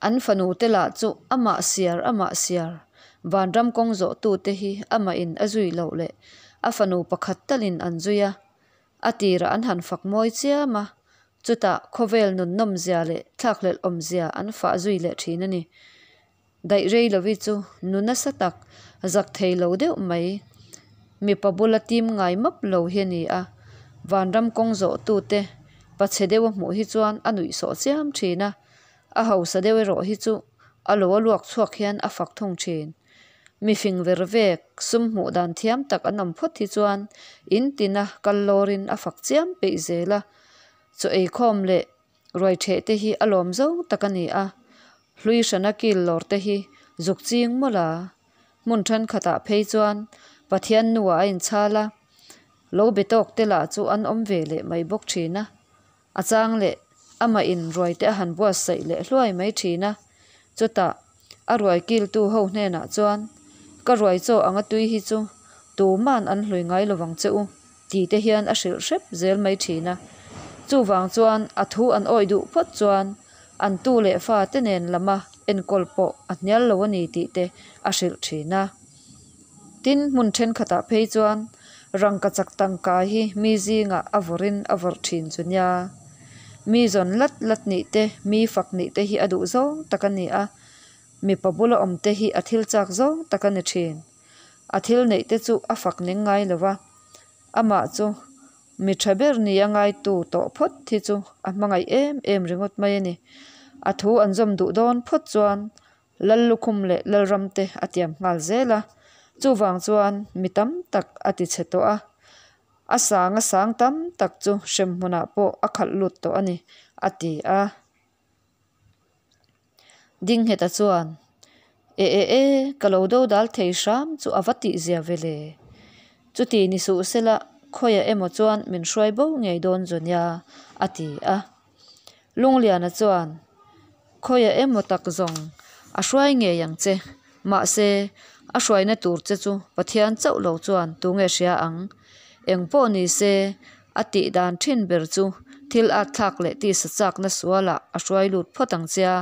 An fanu te lah chu amah siar amah siar, vanram kawng zawhtute hi amahin a zui loh leh a fanu pakhat talin an zui a, a tirah an han fak mawi chiam a, chutah khawvel nun nawmzia leh thlakhlelh awmzia an fah zui leh thin a ni. Daih rei lovi chu nu nasa tak, zak thei lo deuh mai, mipa bula tim ngai map lo hi a ni a. Vanram kawng zawhtute pachhe deuh a hmuh hi chuan a nuih sawh chiam thin a, a hausa deuh erawh hi chu a lo a luak chhuak hian a fak thung thin. Mi fing ver vek, sum hmuh dan thiam tak an awm phawt hi chuan in tina kal lawrin a fak chiam peih zel a, chaw eikhawm leh Ruai ṭheh te hi a lawm zo tak a ni a, hlui hrana kil lawr te hi zuk ching mawlh a. Hmun ṭhenkhatah phei chuan Pathian nuah a inchhal a, lo be tawk te lah chu an awm ve leh mai bawk ṭhin a. A chang leh amah in ruai te a han buatsaih leh hluai mai ṭhin a, chutah a ruai kiltu ho hnenah chuan, Ka ruai chaw anga tui hi chu tuman an hlui ngai lovang che u. Ti te hian a hrilh hrep zel mai thin a. Chuvang chuan a thu an awih duh phawt chuan an tu leh fa te nen lama enkawl pawh a hnial lo a ni tih te a hrilh thin a. Tin, hmun thenkhatah phei chuan rangkachak tangka hi mi zingah a vawrhin a vawrh thin chu nia. Mi zawn lat lat nih te, mi fak nih te hi a duh zawng tak a ni a. Mipa bula awm te hi a thil chak zawng tak a ni thin. A thil neih te chu a fak ning ngai lo va, amah chu mi tha ber nia ngaitu tawh phawt hi chu a hmangaih em em ringawt mai a ni. A thu an zawm duh dawn phawt chuan Lallukhum leh Lalram te a tiam nghal zel a, chuvang chuan mi tam tak a ti chhe tawh a, a sanga sang tam tak chu hremhmunah pawh a khalh lut tawh a ni, a ti a. Dingheta chuan, E e e, ka lo do dal thei hram chu a va tih zia ve le. Chuti ni suh sela khawiah emaw chuan min hruai bo ngei dawn zu nia, a ti a. Lungliana chuan, Khawiah emaw tak zawng a hruai ngei ang che, mahse a hruaina tur che chu Pathian chauh lo chuan tunge hria ang? Engpawh ni se. A tih dan thin ber chu thil atthlak leh tisa châkna sualah a hruai lut phawt ang che a,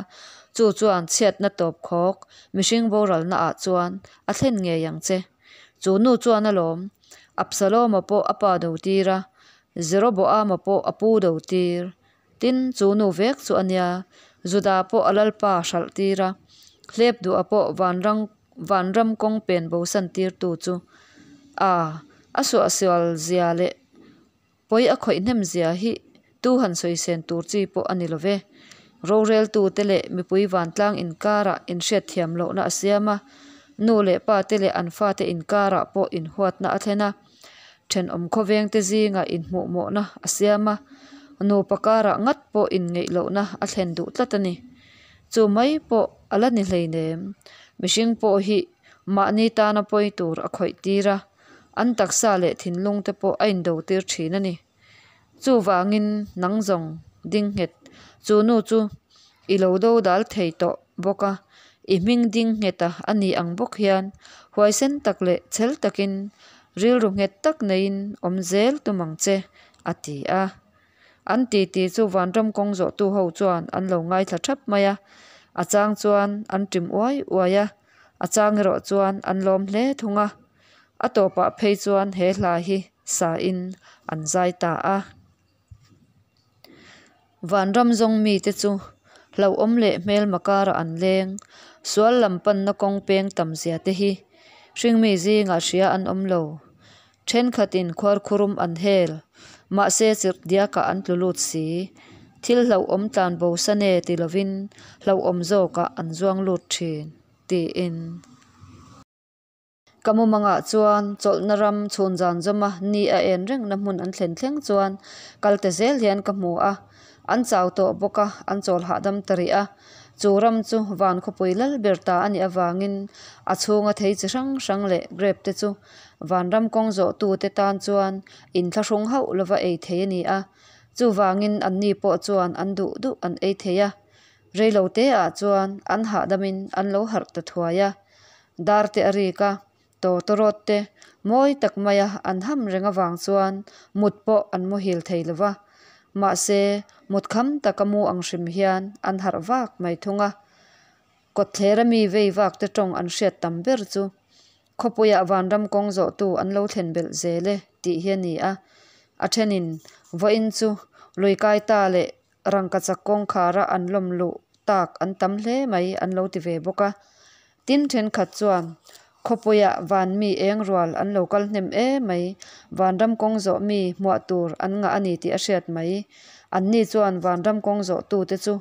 chu chuan chhiatna tawpkhawk, mihring boralnaah chuan a thlen ngei ang che. Chu nu chuan alawm, Absaloma pawh a pa dotir a, Jeroboama pawh a pu dotir. Tin, chu nu vek chu a nia, Juda pawh a lalpa hralhtir a, hlep duha pawh vanram vanram kawng pen bosan tirtu chu. A, a suahsual zia leh pawi a khawih hnem zia hi tu han sawisen tur chi pawh a ni lo ve. Roreltute leh mipui vantlang inkarah inhriatthiam lohna a siam a, nu leh pate leh an fate inkarah pawh inhuatna a thlen a, thenawm khawvengte zingah inhmuhmawhna a siam a, nupa karah ngat pawh inngeih lohna a thlen duh tlat a ni. Chu mai pawh a la ni hleinem. Mihring pawh hi mahni tana pawi tur a khawih tir a, an taksa leh thinlung te pawh a indo tir thin a ni. Chuvangin nang zawng ding nghet chu nu chu i lo do dal thei tawh bawk a, i hming ding nghet a a ni ang bawk hian huaisen tak leh chhel takin rilru nghet tak neiin awm zel tum ang che, a ti a. An titi chu vanram kawng zawhtu ho chuan an lo ngaithla thap mai a, a chang chuan an ṭim uai uai a, a chang erawh chuan an lawm hle thung a. A tawpah phei chuan he hla hi sain an zai ta a. Vanram zawng mite chu hlauhawm leh hmelma karah an leng, sual lam panna kawng peng tam zia te hi hringmi zingah hria an awm lo. Thenkhatin khuarkhurum an hel, mahse chirh diakah an tlu lut si. Thil hlauhawm tlan bo san e ti lovin hlauhawm zawkah an zuang lut thin, tiin. Ka mumangah chuan chawlhna ram chhun zan zawma ni a en rengna hmun an thlen thleng chuan kal ta zel hian ka hmu a. An chau tawh bawk a, an chawl hahdam ta rih a. Chu ram chu van khawpui lal ber ta a nih avangin a chhunga thei chi hrang hrang leh grape te chu vanram kawng zawhtute tan chuan inthlahrung hauh lova ei thei a ni a. Chuvangin anni pawh chuan an duh duh an ei thei a. Reiloteah chuan an hahdamin an lo harh ta thuai a. Dar te a rik a, tawtawrawt te mawi tak maia an ham reng avang chuan mut pawh an muhil thei lo va. Mahse, mut kham taka mu ang hrim hian an harh vak mai thung a. Kawtthlera mi vei vak te tawng an hriat tam ber chu khawpuiah vanram kawng zawhtu an lo thlen belh zel e tih hi a ni a. A thenin vawiin chu lui kai ta leh Rangkachak kawngkhara an lawm luh tak an tam hle mai an lo ti ve bawk a. Tin thenkhat chuan khawpuiah van mi eng rual an lo kal hnem em mai, vanram kawng zawh mi hmuah tur an ngah a ni tih a hriat mai. Anni chuan vanram kawng zawh tute chu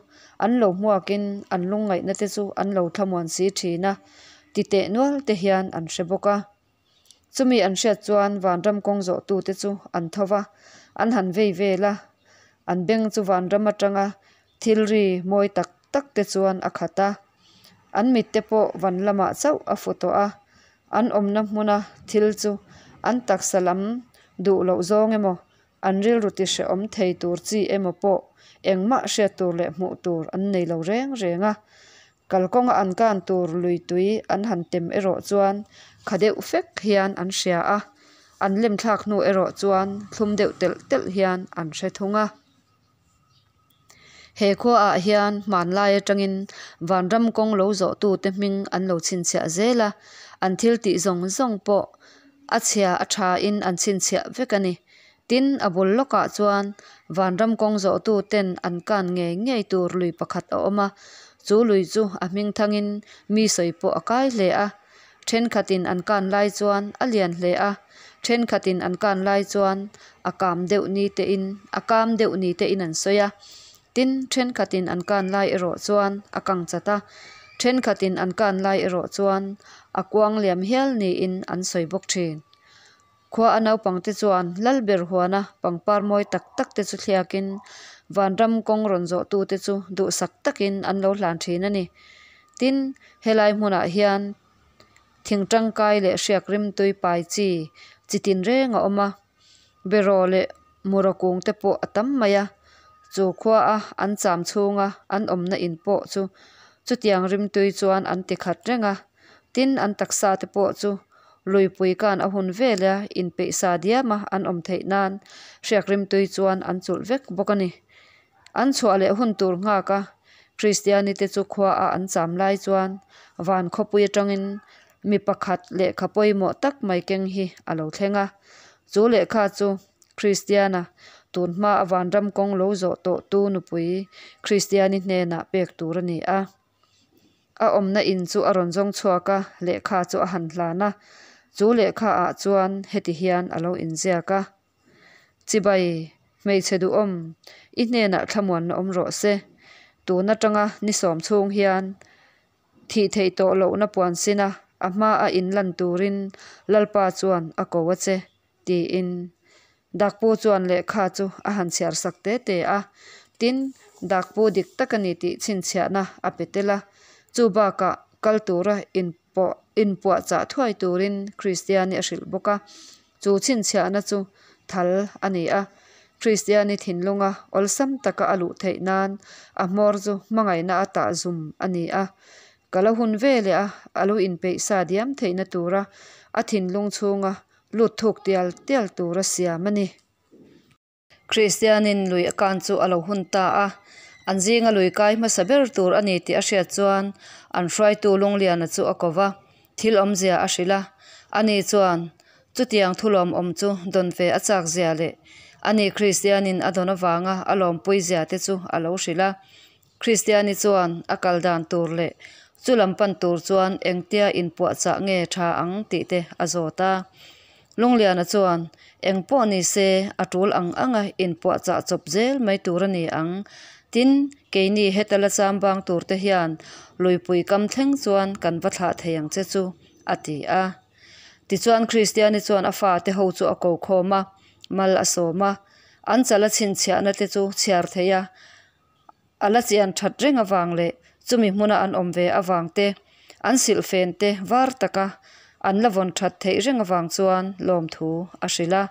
an lo hmuakin an lungngaihna te chu an lo thlamuan si thin a, ti teh nual te hian an hre bawk a. Chumi an hriat chuan vanram kawng zawhtute chu an tho va, an han vei vel a. An beng chu vanram atanga thil ri mawi tak tak te chuan a khat a. An mitte pawh van lamah chauh a fu tawh a. An awmna hmuna thil chu an taksa lam duh loh zawng emaw, an rilru ti hrehawm thei tur chi emaw pawh engmah hriat tur leh hmuh tur an nei lo reng reng a. Kalkawnga an kan tur lui tui an han tem erawh chuan kha deuh fek hian an hria a, an lem thlak hnu erawh chuan thlum deuh telh telh hian an hre thung a. He khuaah hian hmanlai atangin vanram kawng lo zawhtute hming an lo chhinchhiah zel a, an thil tih zawng zawng pawh a chhia a thain an chhinchhiah vek a ni. Tin, a bul lawkah chuan vanram kawng zawhtu ten an kan ngei ngei tur lui pakhat a awm a, chu lui chu a hming thangin mi sawi pawh a kai hle a. Thenkhatin an kan lai chuan a lian hle a, thenkhatin an kan lai chuan a kam deuh ni tein a kam deuh ni tein an sawi a. Tin, thenkhatin an kan lai erawh chuan a kang chat a, thenkhatin an kan lai erawh chuan a kuang liam hial niin an sawi bawk thin. Khua a naupangte chuan Lalber huana pangpar mawi tak tak te chu thliakin vanram kawng rawn zawhtute chu duhsak takin an lo hlan thin a ni. Tin, helai hmunah hian thing tangkai leh hriak rimtui pai chi chi tinreng a awm a, beraw leh mura kung te pawh a tam mai a, chu khua a an cham chhunga an awmna in pawh chu chutiang rimtui chuan an ti khat reng a. Tin, an taksa te pawh chu Luipui kan a hun vela inpeih sa diama an awm theih nan hriak rimtui chuan an chulh vek bawk a ni. An chhuah leh hun tur nghak a, Kristiani te chu khua a an cham lai chuan van khawpui atangin mi pakhat lehkha pawimawh tak mai keng hi a lo thleng a. Chu lehkha chu Kristiana tun hma a vanram kawng lo zawh tawh tu nupui Kristiani hnenah pek tur a ni a. A awmna in chu a rawn zawng chhuak a, lehkha chu a han hlan a. Chu lehkha ah chuan heti hian a lo inziak a, Chibai, hmeichhe duhawm, i hnenah thlamuanna awm rawh se. Tun atanga ni sawm chhung hian thih theih tawh lohna puan sin a, a hma a inlan turin Lalpa chuan a ko a che, tiin Dakpu chuan lehkha chu a han chhiar sak te te a. Tin, Dakpu dik tak a ni tih chhinchhiahna a pe tel a. Chu bakah kal tura inpawh inpuahchah thuai turin Kristiani a hrilh bawk a. Chu chhinchhiahna chu thal a ni a. Kristiani thinlunga awlsam taka a luh theih nan a hmawr chu hmangaihna a tah zum a ni a. Kal a hun veleh a a lo inpeih sa diam theihna tura a thinlung chhunga lut thuk tial tial tura siam a ni. Kristianin lui a kan chu a lo hun ta a, an zinga lui kai hmasa ber tur a ni tih a hriat chuan an hruaitu Lungliana chu a ko va, thil awmzia a hrilh a. Ani chuan chutiang thu lawmawm chu dawn ve a chak zia leh ani Kristianin a dawn avanga a lawmpui zia te chu a lo hrilh a. Kristiani chuan a kal dan tur leh chu lam pan tur chuan engtia inpuahchah nge tha ang tih te a zawt a. Lungliana chuan, Eng pawh ni se, a tul ang anga inpuahchah chawp zel mai tur a ni ang. Tin, keini heta la chambang tur te hian luipui kam thleng chuan kan va thlah thei ang che chu, a ti a. Tichuan Kristiani chuan a fate ho chu a ko khawm a, mal a sawm a. An chala chhinchhiahna te chu chhiar thei a. A la chian that reng avang leh chumi hmuna an awm ve avang te, an silhfen te var taka an la vawn that theih reng avang chuan lawmthu a hrilh a.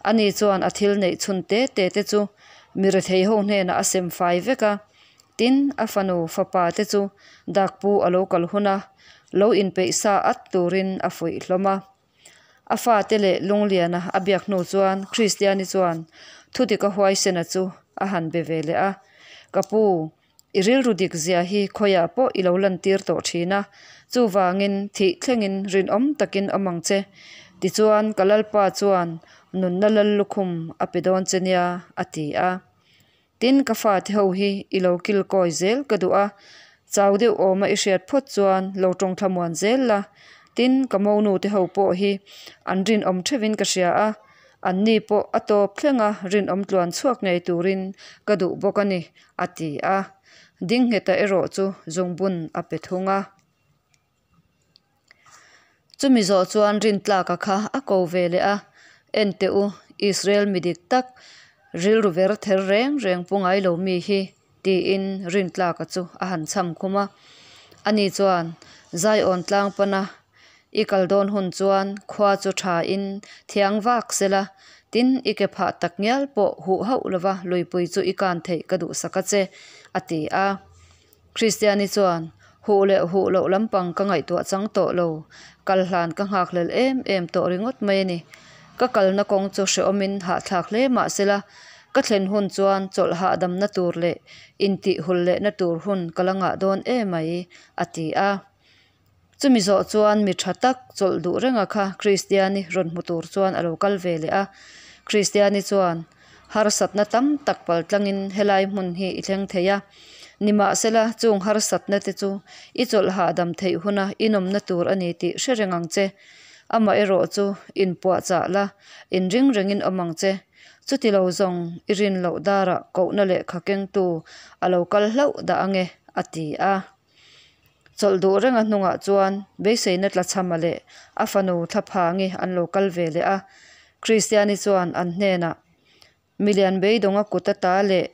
Ani chuan a thil neih chhun te te te chu mi rethei ho hnenah a sem fai vek a. Tin, a fanu fapa te chu dakpu a lo kal hun a, lo inpeih sa at turin a fuih hlawm a. A fate leh Lungliana a biak hnu chuan Kristiani chuan Thudika huaisena chu a han be ve leh a, Ka pu, i rilru dik zia hi khawiah pawh i lo lantir tawh thin a, chuvangin thih thlengin rinawm takin awm ang che. Tichuan ka Lalpa chuan nunna lal lukhum a pe dawn che nia, a ti a. Tin, ka fate ho hi i lo kil kawi zel ka duh a, chau deuh awma i hriat phawt chuan lo tawng thlamuan zel la. Tin, ka monu te ho pawh hi an rinawm theuhin ka hria a, anni pawh a tawp thlenga rinawm tluan chhuak ngei turin ka duh bawk a ni, a ti a. Dingngheta erawh chu zungbun a pe thung a. Chumi zawh chuan Rintlaka kha a ko ve leh a, En teh u, Israel mi dik tak, rilru ver ther reng reng pu ngai lo mi hi, tiin Rintlaka chu a han chham khum a. Ani chuan, Zaiawn tlang pana i kal dawn hun chuan khua chu tha in thiang vak sela, tin i ke phah tak ngial pawh huh hauh lova luipui chu i kan theih ka duhsak a che, a ti a. Kristiani chuan, Huh leh huh loh lampang ka ngaihtuah chang tawh lo, kal hlan ka nghakhlel em em tawh ringawt mai a ni. Ka kalna kawng chu hrehawmin hahthlak hle mah sela, ka thlen hun chuan chawlh hahdamna tur leh intih hul lehna tur hun ka la ngah dawn emai, a ti a. Chumi zawh chuan mi tha tak chawlh duh renga kha Kristiani rawn hmu tur chuan a lo kal ve leh a. Kristiani chuan, Harsatna tam tak pal tlangin helai hmun hi i thleng thei a. Nimahsela, chung harsatna te chu i chawlh hahdam theih huna i nawmna tur a ni tih hre reng ang che. Amaherawh chu inpuahchah la, inring rengin awm ang che. Chuti lo zawng i rin loh darah kohna lehkha kengtu a lo kal hlauh dah ange, a ti a. Chawlh duh renga hnungah chuan beiseina tlachhama leh a fanu Thlaphangi an lo kal ve leh a. Kristiani chuan an hnenah, Milian beidawnga kut ata leh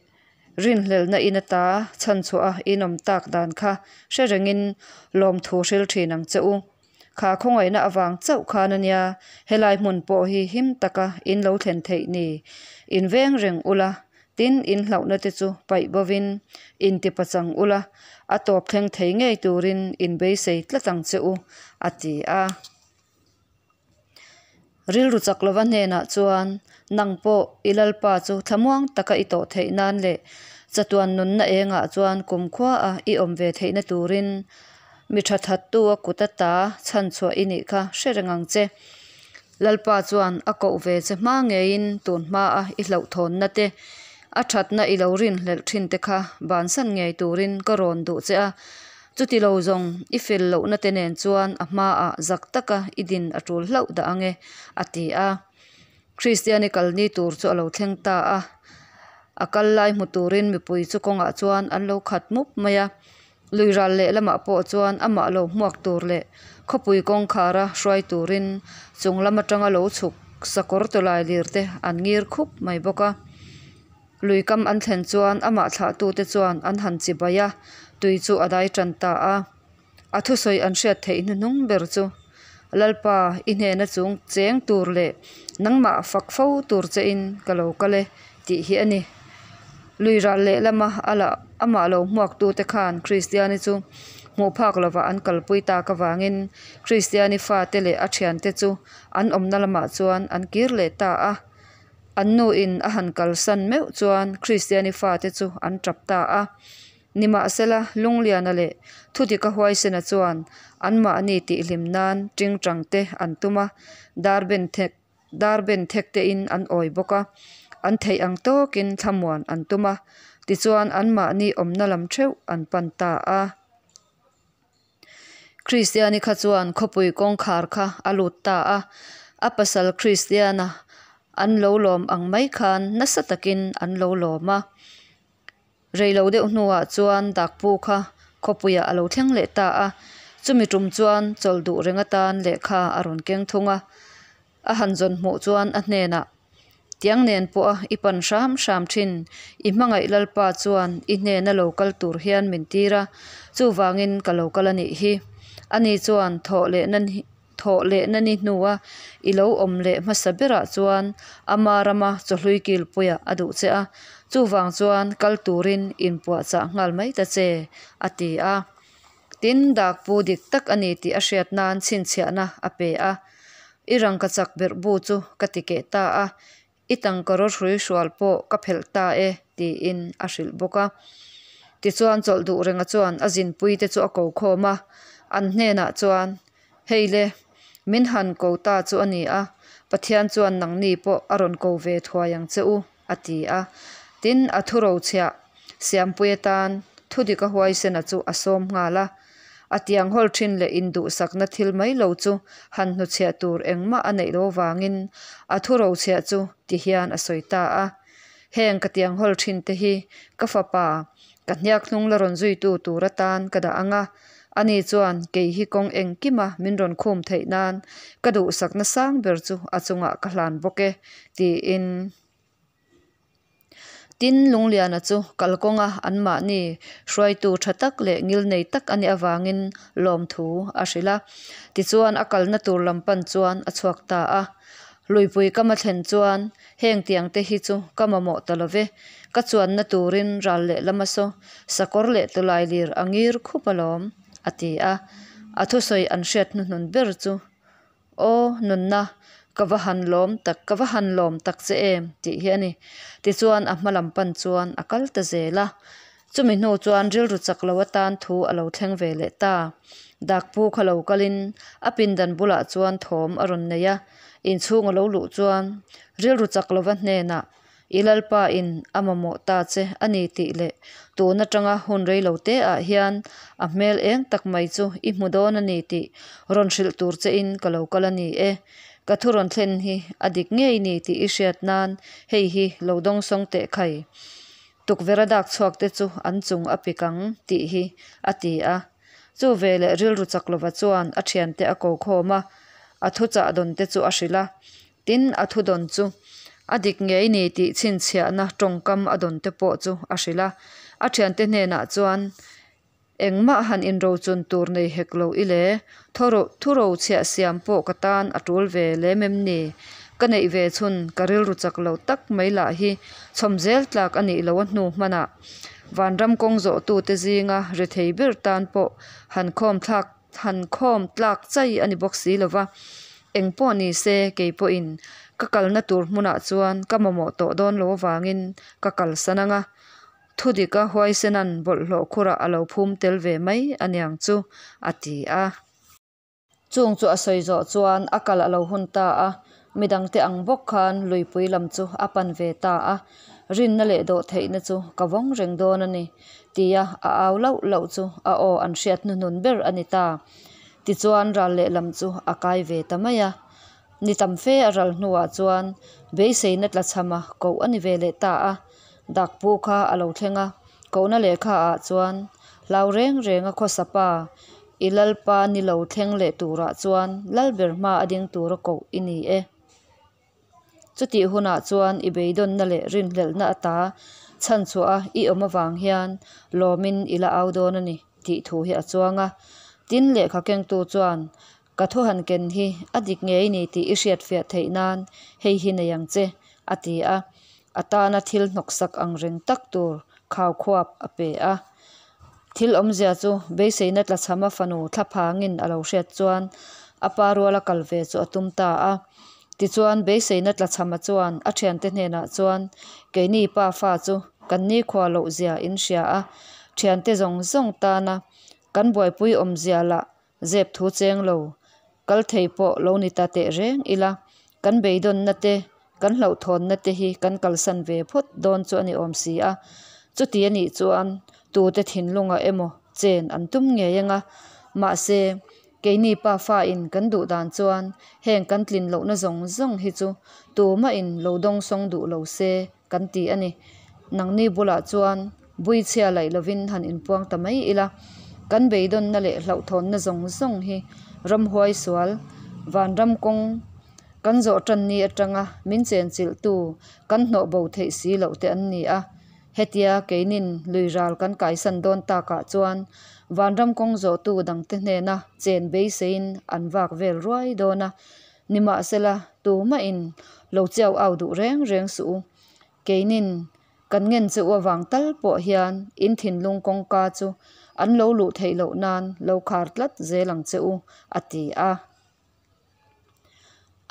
rinhlelhna in ata chhanchhuah a inawm tak dan kha hre rengin lawmthu hril thin ang che u. Kha khawngaihna avang chauh khan a nia, helai hmun pawh hi him taka in lo thlen theih ni. In veng reng ula, tin in hlauhna te chu paih bovin in ti pachang ula, a tawp thleng thei ngei turin in beisei tlat ang che u, a ti a. Rilru chak lova hnenah chuan, Nang pawh i Lalpa chu thlamuang taka i tawh theih nan leh chatuan nunna engah chuan kumkhua-a i awm ve theihna turin mi tha thattu a kut ata chhanchhuah i nih kha hre reng ang che. Lalpa chuan a koh ve che hma ngeiin tun hmaa i hlauhthawnna te, a thatna i lo rinhlelh thin te kha bansan ngei turin ka rawn duh che a. Chuti lo zawng i fel lohna te nen chuan a hmaah zak taka i din a tul hlauh dah ang e, a ti a. Kristiani kalni tur chu a lo thleng ta a. A kal lai hmu turin mipui chu kawngah chuan an lo khat mup mai a. Lui ral lehlamah pawh chuan amah lo hmuak tur leh khawpui kawngkhara hruai turin chung lam atanga lo chhuk sakawr tawlai lir te an ngir khup mai bawk a. Lui kam an thlen chuan amah thlahtute chuan an han chi bai a, tui chu a dai tan ta a. A thusawi an hriat theih hnuhnung ber chu, Lalpa, i hnena chung cheng tur leh nangmah fak fo tur chein ka lo kal e, tih hi a ni. Lui ral lehlama a la amah lo hmuaktute khan Kristiani chu hmuh phak lovah an kalpui tak avangin Kristiani fate leh a thiante chu an awmna lamah chuan an kir leh ta a. An nuin a han kalsan meuh chuan Kristiani fate chu an tap ta a. Nimahsela, Lungliana leh Thudika Huaisena chuan anmahni tihhlim nan tingtang te an tum a, dar ben thek dar ben thek tein an awi bawk a, an theih ang tawkin thlamuan an tum a, tichuan anmahni awmna lam theuh an pan ta a. Kristiani kha chuan khawpui kawngkhar kha a lut ta a, a pasal Kristiana an lo lawm ang mai khan nasa takin an lo lawm a. Rei lo deuh hnuah chuan Dakpu kha khawpuiah a lo thleng leh ta a, chumi tum chuan chawlh duh reng atan lehkha a rawn keng thung a. A han zawn hmuh chuan a hnenah, Tiang nen pawha i pan hram hram thin, i hmangaih Lalpa chuan i hnena lo kal tur hian min tir a, chuvangin ka lo kal a nih hi. Ani chuan thawh lehna Thawh lehna ni hnua i lo awm leh hmasa berah chuan ama rama chawhlui kilpuiah a duh che a, chuvang chuan kal turin inpuahchah nghal mai ta che, a ti a. Tin, dakpu dik tak a ni tih a hriat nan chhinchhiahna a pe a. I rangkachak berh bu chu ka ti keh ta a, I tangkaraw hrui hrual pawh ka phelh ta e, tiin a hrilh bawk a. Tichuan chawlh duh renga chuan a zinpuite chu a ko khawm a, an hnenah chuan, Hei le, min han ko ta chu a ni a, Pathian chuan nangni pawh a rawn ko ve thuai ang che u, a ti a. Tin, a thurochhiah Siampui atan thudika huaisena chu a sawm nghal a. A tiang hawl thin leh induhsakna thil mai lo chu han hnuchhiah tur engmah a neih lo avangin a thu rochhiah chu ti hian a sawi ta a, Heng ka tiang hawl thin te hi ka fapa, ka hniak hnung la rawn zuitu tur atan ka dah ang a, ani chuan kei hi kawng engkima min rawn khum theih nan ka duhsakna sang ber chu a chungah ka hlan bawk e, tiin. Tin, Lungliana chu kalkawnga anmahni hruaitu tha tak leh ngilnei tak a nih avangin lawmthu a hrilh a. Tichuan, a kalna tur lam pan chuan a chhuak ta a. Luipui ka ma thlen chuan, Heng tiang te hi chu ka mamawh ta lo ve, ka chuanna turin ral lehlam a saw, sakawr leh tawlai lir a ngir khup alawm, a ti a. A thusawi an hriat hnuhnun ber chu Aw, nunna, ka va han lawm tak, ka va han lawm tak che em? tih hi a ni. Tichuan a hma lam pan chuan a kal ta zel a. Chumi hnu chuan rilru chak lo atan thu a lo thleng ve leh ta. Dakpu kha lo kalin a pindan bulah chuan thawm a rawn nei a, inchhung a lo luh chuan rilru chak lova hnenah I Lalpa in a mamawh ta che a ni tih leh tun atanga hun rei lo te ah hian a hmel eng tak mai chu i hmu dawn a ni tih rawn hrilh tur che in ka lo kal a ni e. Ka thu rawn thlen hi a dik ngei ni tih i hriat nan hei hi lo dawngsawng teh khai. Tukverh a dak chhuak te chu an chung a pik ang tih hi a ti a. Chu veleh rilru chak lova chuan a thiante a ko khawm a, a thuchah dawn te chu a hrilh a. Tin, a thudawn chu a dik ngei ni tih chhinchhiahna tawngkam a dawn te pawh chu a hrilh a. A thiante hnenah chuan, Engmah han inrochun tur nei hek lo i le, thuro chhiah siam pawh ka tan a tul ve lem em ni? Ka neih ve chhun ka rilru chak lo tak mai lah hi chhawm zel tlak a nih loh a hnu hmanah vanram kawng zawhtute zinga rethei ber tan pawh han khawm thlak han khawm tlak chai a ni bawk si lo va. Eng pawh ni se, kei pawhin ka kalna tur hmunah chuan ka mamawh tawh dawn lo avangin ka kalsan ang a, thudika huaisena'n bawlhhlawh khurah a lo phum tel ve mai a niang chu, a ti a. Chung chu a sawi zawh chuan a kal a lo hun ta a, midangte ang bawk khan luipui lam chu a pan ve ta a. Rinna leh dawhtheihna chu ka vawng reng dawn a ni, tia a au lauh lauh chu a aw an hriat hnuhnun ber a ni ta. Tichuan ral lehlam chu a kai ve ta mai a. Ni tam fe a ral hnuah chuan beiseina tlachhama koh a ni ve leh ta a. Dakpu kha a lo thleng a, kohna lehkha ah chuan hlau reng reng a khawsa pa, i Lalpa ni lo thleng leh turah chuan Lalber hma a ding tura koh i ni e. Chutih hunah chuan i beidawnna leh rinhlelhna ata chhanchhuah a i awm avang hian lawmin i la au dawn a ni tih thu hi a chuang a. Tin, lehkha kengtu chuan, Ka thu han ken hi a dik ngei ni tih i hriatfiah theih nan hei hi nei ang che, a ti a. A tana thil hnawksak ang reng tak tur khaukhuap a pe a. Thil awmzia chu beiseina tlachhama fanu thlaphangin a lo hriat chuan a pa ruala kal ve chu a tum ta a. Tichuan beiseina tlachhama chuan a thiante hnenah chuan, Keini pa fa chu kan nikhua loh zia in hria a, thiante zawng zawng tana kan buaipui awmzia lah Zep thu cheng lo, kal thei pawh lo ni ta teh reng ila, kan beidawnna te, kan hlauhthawnna te hi kan kalsan ve phawt dawn chu a ni awm si a. Chuti a nih chuan tute thinlungah emaw chen an tum ngei anga, mahse, keini pa fain kan duh dan chuan heng kan tlin lohna zawng zawng hi chu tumahin lo dawngsawng duh lo se kan ti a ni. Nangni bulah chuan buichhia laih lovin han inpuang ta mai ila, kan beidawnna leh hlauhthawnna zawng zawng hi ramhuai sual, vanram kawng kan zawh tan ni atanga min chenchilhtu kan hnawh bo theih si loh te an ni a. Hetia keinin lui ral kan kaisan dawn takah chuan vanram kawng zawhtu dangte hnena chen beiseiin an vak vel ruai dawn a. Nimahsela, tumahin lo chiau au duh reng reng suh u. Keinin kan ngen che u avang tal pawh hian in thinlung kawngka chu an lo luh theih loh nan lo khar tlat zel ang che u, a ti a.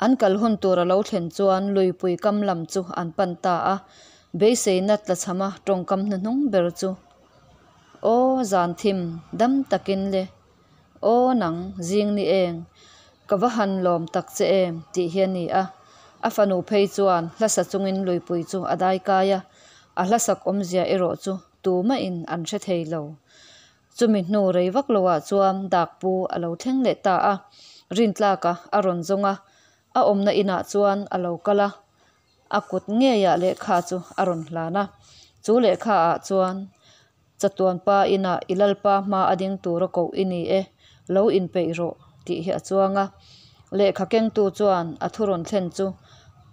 An kal hun tur a lo thlen chuan luipui kam lam chu an pan ta a, beiseina tlachhama tawngkam hnuhnung ber chu, Aw zan thim dam takin le, Aw nang zing ni eng, ka va han lawm tak che em tih hi a ni a. A fanu phei chuan hlasa chungin luipui chu a dai kai a, a hlasak awmzia erawh chu tumahin an hre thei lo. Chumi hnu rei vak loah chuan dakpu a lo thleng leh ta a, rintlaka a rawn zawng a, a awmna inah chuan a lo kal a, a kut ngeiah lehkha chu a rawn hlan a. Chu lehkhaah chuan Chatuan pa inah i Lalpa hma a ding tura koh i ni e, lo inpeih rawh, tih hi a chuang a. Lehkha kengtu chuan a thu rawn thlen chu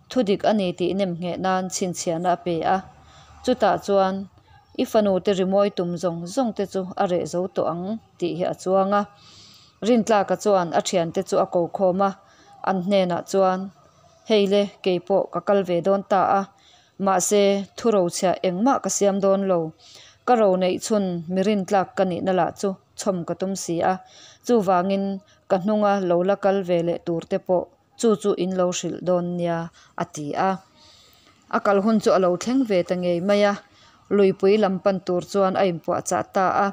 thu dik a ni tih nem ngheh nan chhinchhiahna a pe a. Chutah chuan i fanute rimawi tum zawng zawng te chu a reh zo tawh ang tih hi a chuang a. Rintlaka chuan a thiante chu a ko khawm a, an hnenah chuan, Hei le, kei pawh ka kal ve dawn ta a, Mahse, thu rochhiah engmah ka siam dawn lo. Ka ro neih chhun mi rintlak ka nihna lah chu chhawm ka tum si a. Chuvangin ka hnunga lo la kal ve leh tur te pawh chu chu in lo hrilh dawn nia, a ti a. A kal hun chu a lo thleng ve ta ngei mai a, luipui lam pan tur chuan a inpuahchah ta a.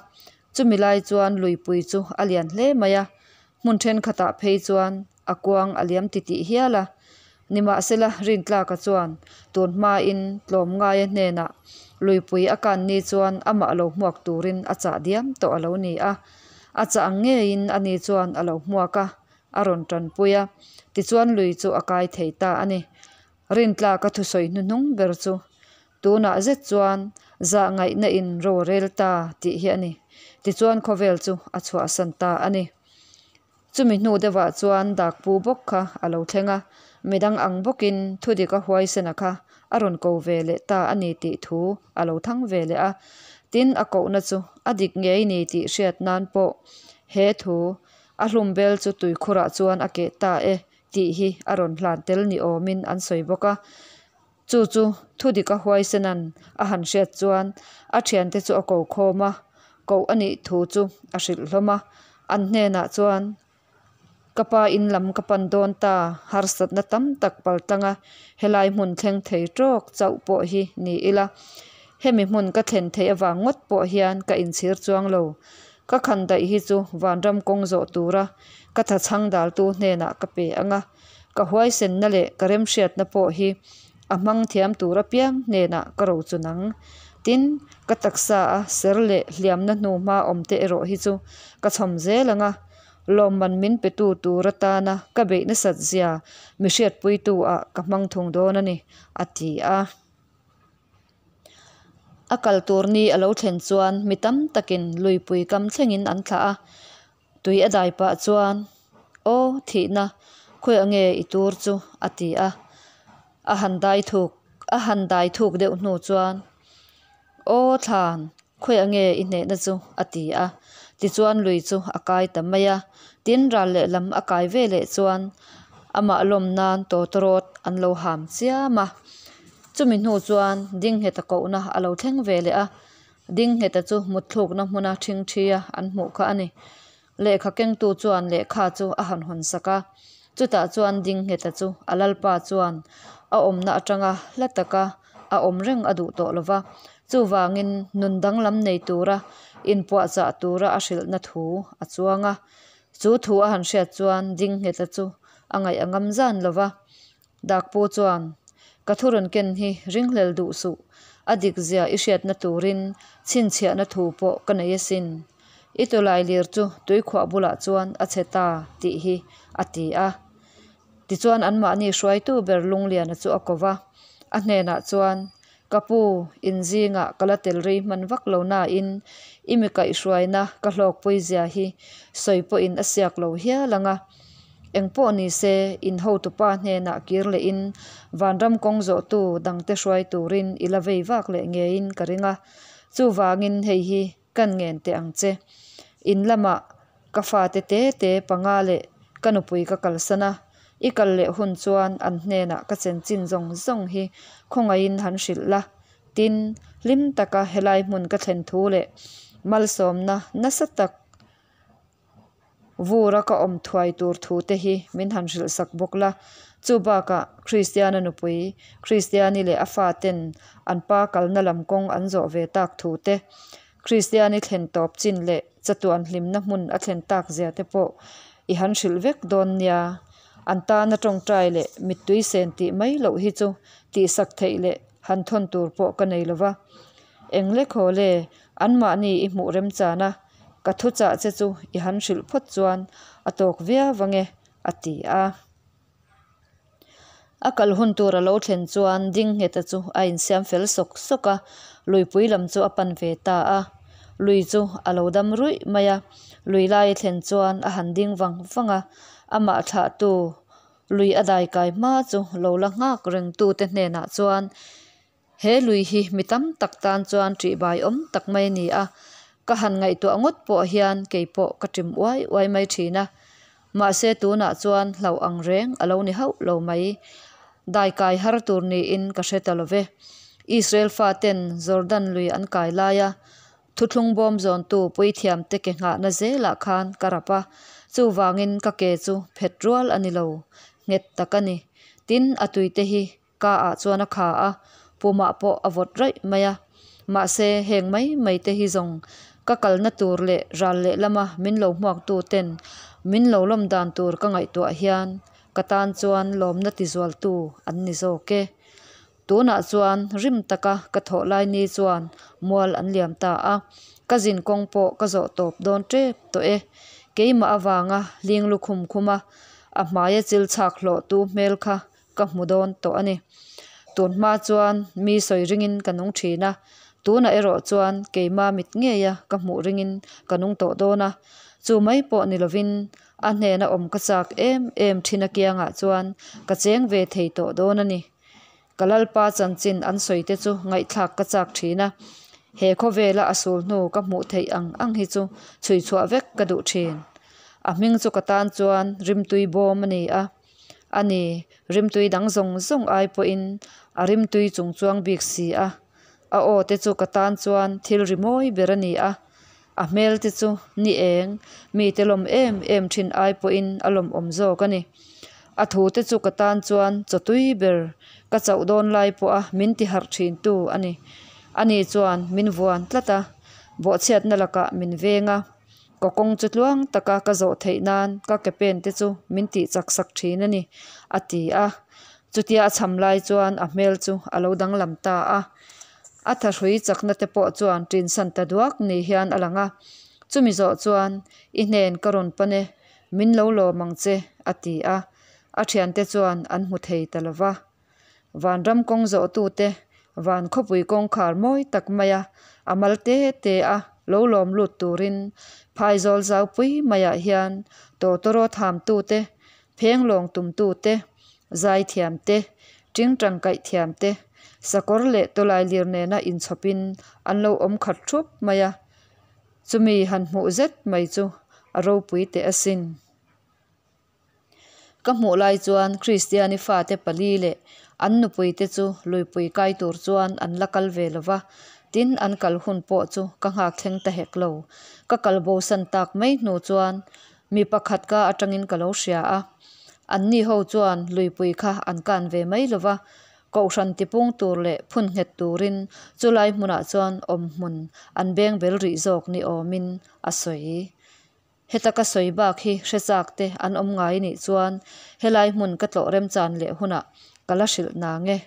Chumi lai chuan luipui chu a lian hle mai a, hmun thenkhatah phei chuan A kuang a liam titih hial a. Nimahsela, Rintlaka chuan tun hmain tlawmngaia hnenah luipui a kan ni chuan amah lo hmuak turin a chah diam tawh a lo ni a. A chah ang ngeiin ani chuan a lo hmuak a, a rawn tanpui a. Tichuan lui chu a kai thei ta a ni. Rintlaka thusawi hnuhnung ber chu tunah zet chuan zah ngaihna in ro a rel ta tih hi a ni. Tichuan khawvel chu a chhuahsan ta a ni. Chumi hnu deuhah chuan dakpu bawk kha a lo thleng a, midang ang bawkin thudika huaisena kha a rawn ko ve leh ta a ni tih thu a lo thang ve leh a. Tin, a kohna chu a dik ngei ni tih hriat nan pawh he thu a hlum bel chu tuikhurah chuan a keh ta e tih hi a rawn hlan tel ni awmin an sawi bawk a. Chu chu thudika huaisena'n a han hriat chuan a thiante chu a ko khawm a, koh a nih thu chu a hrilh hlawm a. An hnenah chuan, Ka pa in lam ka pan dawn ta, harsatna tam tak paltlanga helai hmun thleng thei tawk chauh pawh hi ni ila, hemi hmun ka thlen theih avang ngawt pawh hian ka inchhir chuang lo. Ka khandaih hi chu vanram kawng zawh tura ka thachhang daltu hnenah ka pe ang a, ka huaisenna leh ka remhriatna pawh hi a hmang thiam tur apiang hnenah ka rochun ang. Tin, ka taksa a ser leh hliamna hnu hma awm te erawh hi chu ka chhawm zel ang a, lawmman min petu tur atana ka beih nasat zia mi hriatpuitu ah ka hmang thung dawn a ni, a ti a. A kal tur ni a lo thlen chuan mi tam takin luipui kam thlengin an thlah a, tui a dai pah chuan, Aw, thihna, khawiah nge i tur chu? a ti a. A han dai thuk, a han dai thuk deuh hnu chuan, Aw thlan, khawiah nge i hnehna chu? a ti a. Tichuan lui chu a kai ta mai a. Tin, ral lehlam a kai ve leh chuan amah lawm nan tawtawrawt an lo ham chiam a. Chumi hnu chuan Dingngheta kohna a lo thleng ve leh a. Dingngheta chu mutthlukna hmuna ṭhingṭhia an hmuh kha a ni. Lehkha kengtu chuan lehkha chu a han hawn sak a, chutah chuan Dingngheta chu a lalpa chuan a awmna atanga hla taka a awm reng a duh tawh lo va, chuvangin nun danglam nei tura inpuahchah tura a hrilhna thu a chuang a. Chu thu a han hriat chuan Dingngheta chu a ngaih a ngam zan lo va, Dakpu chuan, Ka thu rawn ken hi ringhlel duh suh, a dikzia i hriatna turin chhinchhiahna thu pawh ka nei asin. I tawlai lir chu tuikhuah bulah chuan a chhe ta tih hi, a ti a. Tichuan anmahni hruaitu ber Lungliana chu a ko va, a hnenah chuan, Ka pu, in zingah ka la tel rei hman vak lo nain i mi kaihhruaina ka hlawkpui zia hi sawi pawhin a siak lo hial ang a. Eng pawh ni se, in hotupa hnenah kir lehin vanram kawng zawhtu dangte hruai turin i la vei vak leh ngeiin ka ring a. Chuvangin hei hi Kan ngen teh ang che. In lamah ka fate te te panga leh ka nupui ka kalsan a, i kal leh hun chuan an hnenah ka chenchin zawng zawng hi khawngaihin han hrilh la. Tin, hlim taka helai hmun ka thlen thu leh malsawmna nasa tak Vura ka awm thuai tur thu te hi min han hrilh sak bawk la. Chu bakah Kristiana nupui, Kristiani leh a fa ten an pa kalna lam kawng an zawh ve tak thu te, Kristiani thlen tawp chin leh chatuan hlimna hmun a thlen tak zia te pawh i han hrilh vek dawn nia. An tana tawngtai leh mittui sen tih mai loh hi chu tihsak theih leh han thawn tur pawh ka nei lova. Eng lekhaw le, anmahni i hmuh remchan a. Ka thuchah che chu i han hrilh phawt chuan a tawk viau ang e, a ti a. A kal hun tur a lo thlen chuan Dingngheta chu a insiam fel sawk sawk a, luipui lam chu a pan ve ta a. Lui chu a lo dam ruih mai a, lui lai a thlen chuan a han ding vang vang a, amah thlahtu lui a daikai hma chu lo la nghak rengtute hnenah chuan He lui hi mi tam tak tan chuan ṭihbai awm tak mai a ni a, ka han ngaihtuah ngawt pawh hian kei pawh ka ṭim uai uai mai ṭhin a. Mahse tunah chuan hlauh ang reng a lo ni hauh lo mai. Daikai har tur niin ka hre ta lo ve. Israel faten Jordan lui an kai laia Thuthlung bawm zawntu puithiamte ke nghahna zelah khan ka rap a, chuvangin ka ke chu phet rual a ni lo, nghet tak a ni. Tin, a tuite hi Ka ah chuan a kha a, pumah pawh a vawt raih mai a. Mahse, heng mai mai te hi zawng ka kalna tur leh ral lehlama min lo hmuaktu ten min lo lawm dan tur ka ngaihtuah hian ka tan chuan lawmna tizualtu an ni zawk e. Tunah chuan rim taka ka thawh lai ni chuan mual an liam ta a, ka zin kawng pawh ka zawh tawp dawn tep tawh e. Keimah avanga hling lukhum khuma a hmaia chil chhak hlawhtu hmel kha ka hmu dawn tawh a ni. Tun hma chuan mi sawi ringin ka nung thin a, tunah erawh chuan keima mit ngeia ka hmuh ringin ka nung tawh dawn a. Chu mai pawh ni lovin a hnena awm ka chak em em thin a kiangah chuan ka cheng ve thei tawh dawn a ni. Ka Lalpa chanchin an sawi te chu ngaihthlak ka chak thin a, he khawvela a sul hnu ka hmuh theih ang ang hi chu chhui chhuah vek ka duh thin. A hming chu ka tan chuan rimtui bawm a ni a. A ni, rimtui dang zawng zawng ai pawhin a rimtui chung chuang bik si a. A aw te chu ka tan chuan thil ri mawi ber a ni a. A hmel te chu ni eng, mite lawm em em thin ai pawhin a lawmawm zawk a ni. A thute chu ka tan chuan chaw tui ber, ka chauh dawn lai pawha min ti harh thintu a ni. Ani chuan min vuan tlat a, bawhchhiatna lakah min veng a, ka kawng chu tluang taka ka zawh theih nan ka ke pen te chu min tih chak sak thin a ni, a ti a. Chutia a cham lai chuan a hmel chu a lo danglam ta a. A thahrui chakna te pawh chuan ṭinsan ta duak ni hian a lang a. Chumi zawh chuan, I hnen ka rawn pan e, min lo lawm ang che, a ti a. A thiante chuan an hmu thei ta lo va. Vanram kawng zawhtute van khawpui kawngkhar mawi tak maia a mal te te a lo lawm lut turin phaizawl zaupui maiah hian tawtawrawt hamtute, phenglawng tumtute, zaithiamte, tingtang kaihthiamte, sakawr leh tawlailir nena inchhawpin an lo awm khat thup mai a. Chumi han hmuh zet mai chu a ropui teh asin. Ka hmuh lai chuan Kristiani fate pali leh an nupuite chu luipui kai tur chuan an la kal ve lo va, tin an kal hun pawh chu ka nghak thleng ta hek lo. Ka kal bosan tak mai hnu chuan mi pakhat ka atangin ka lo hria a, anni ho chuan luipui kha an kan ve mai lo va, kohhran tipung tur leh phun nghet turin chulai hmunah chuan awmhmun an beng bel rih zawk ni awmin a sawi. Heta ka sawi bak hi hre chak te an awm ngai nih chuan helai hmun ka tlawh remchan leh hunah ka la hrilh nang e.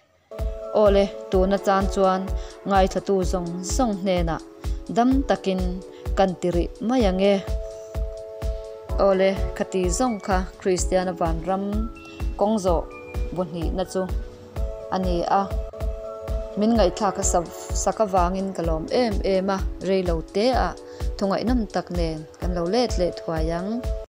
Awle, tuna tan chuan ngaithlatu zawng zawng hnenah dam takin kan ti rih mai ang e. Awle, khati zawng kha Kristiana vanram kawng zawh bu hnihna chu a ni a. Min ngaihthlak a sak avangin ka lawm em em a, reilo te ah thungaihnawm tak nen kan lo let leh thuai ang.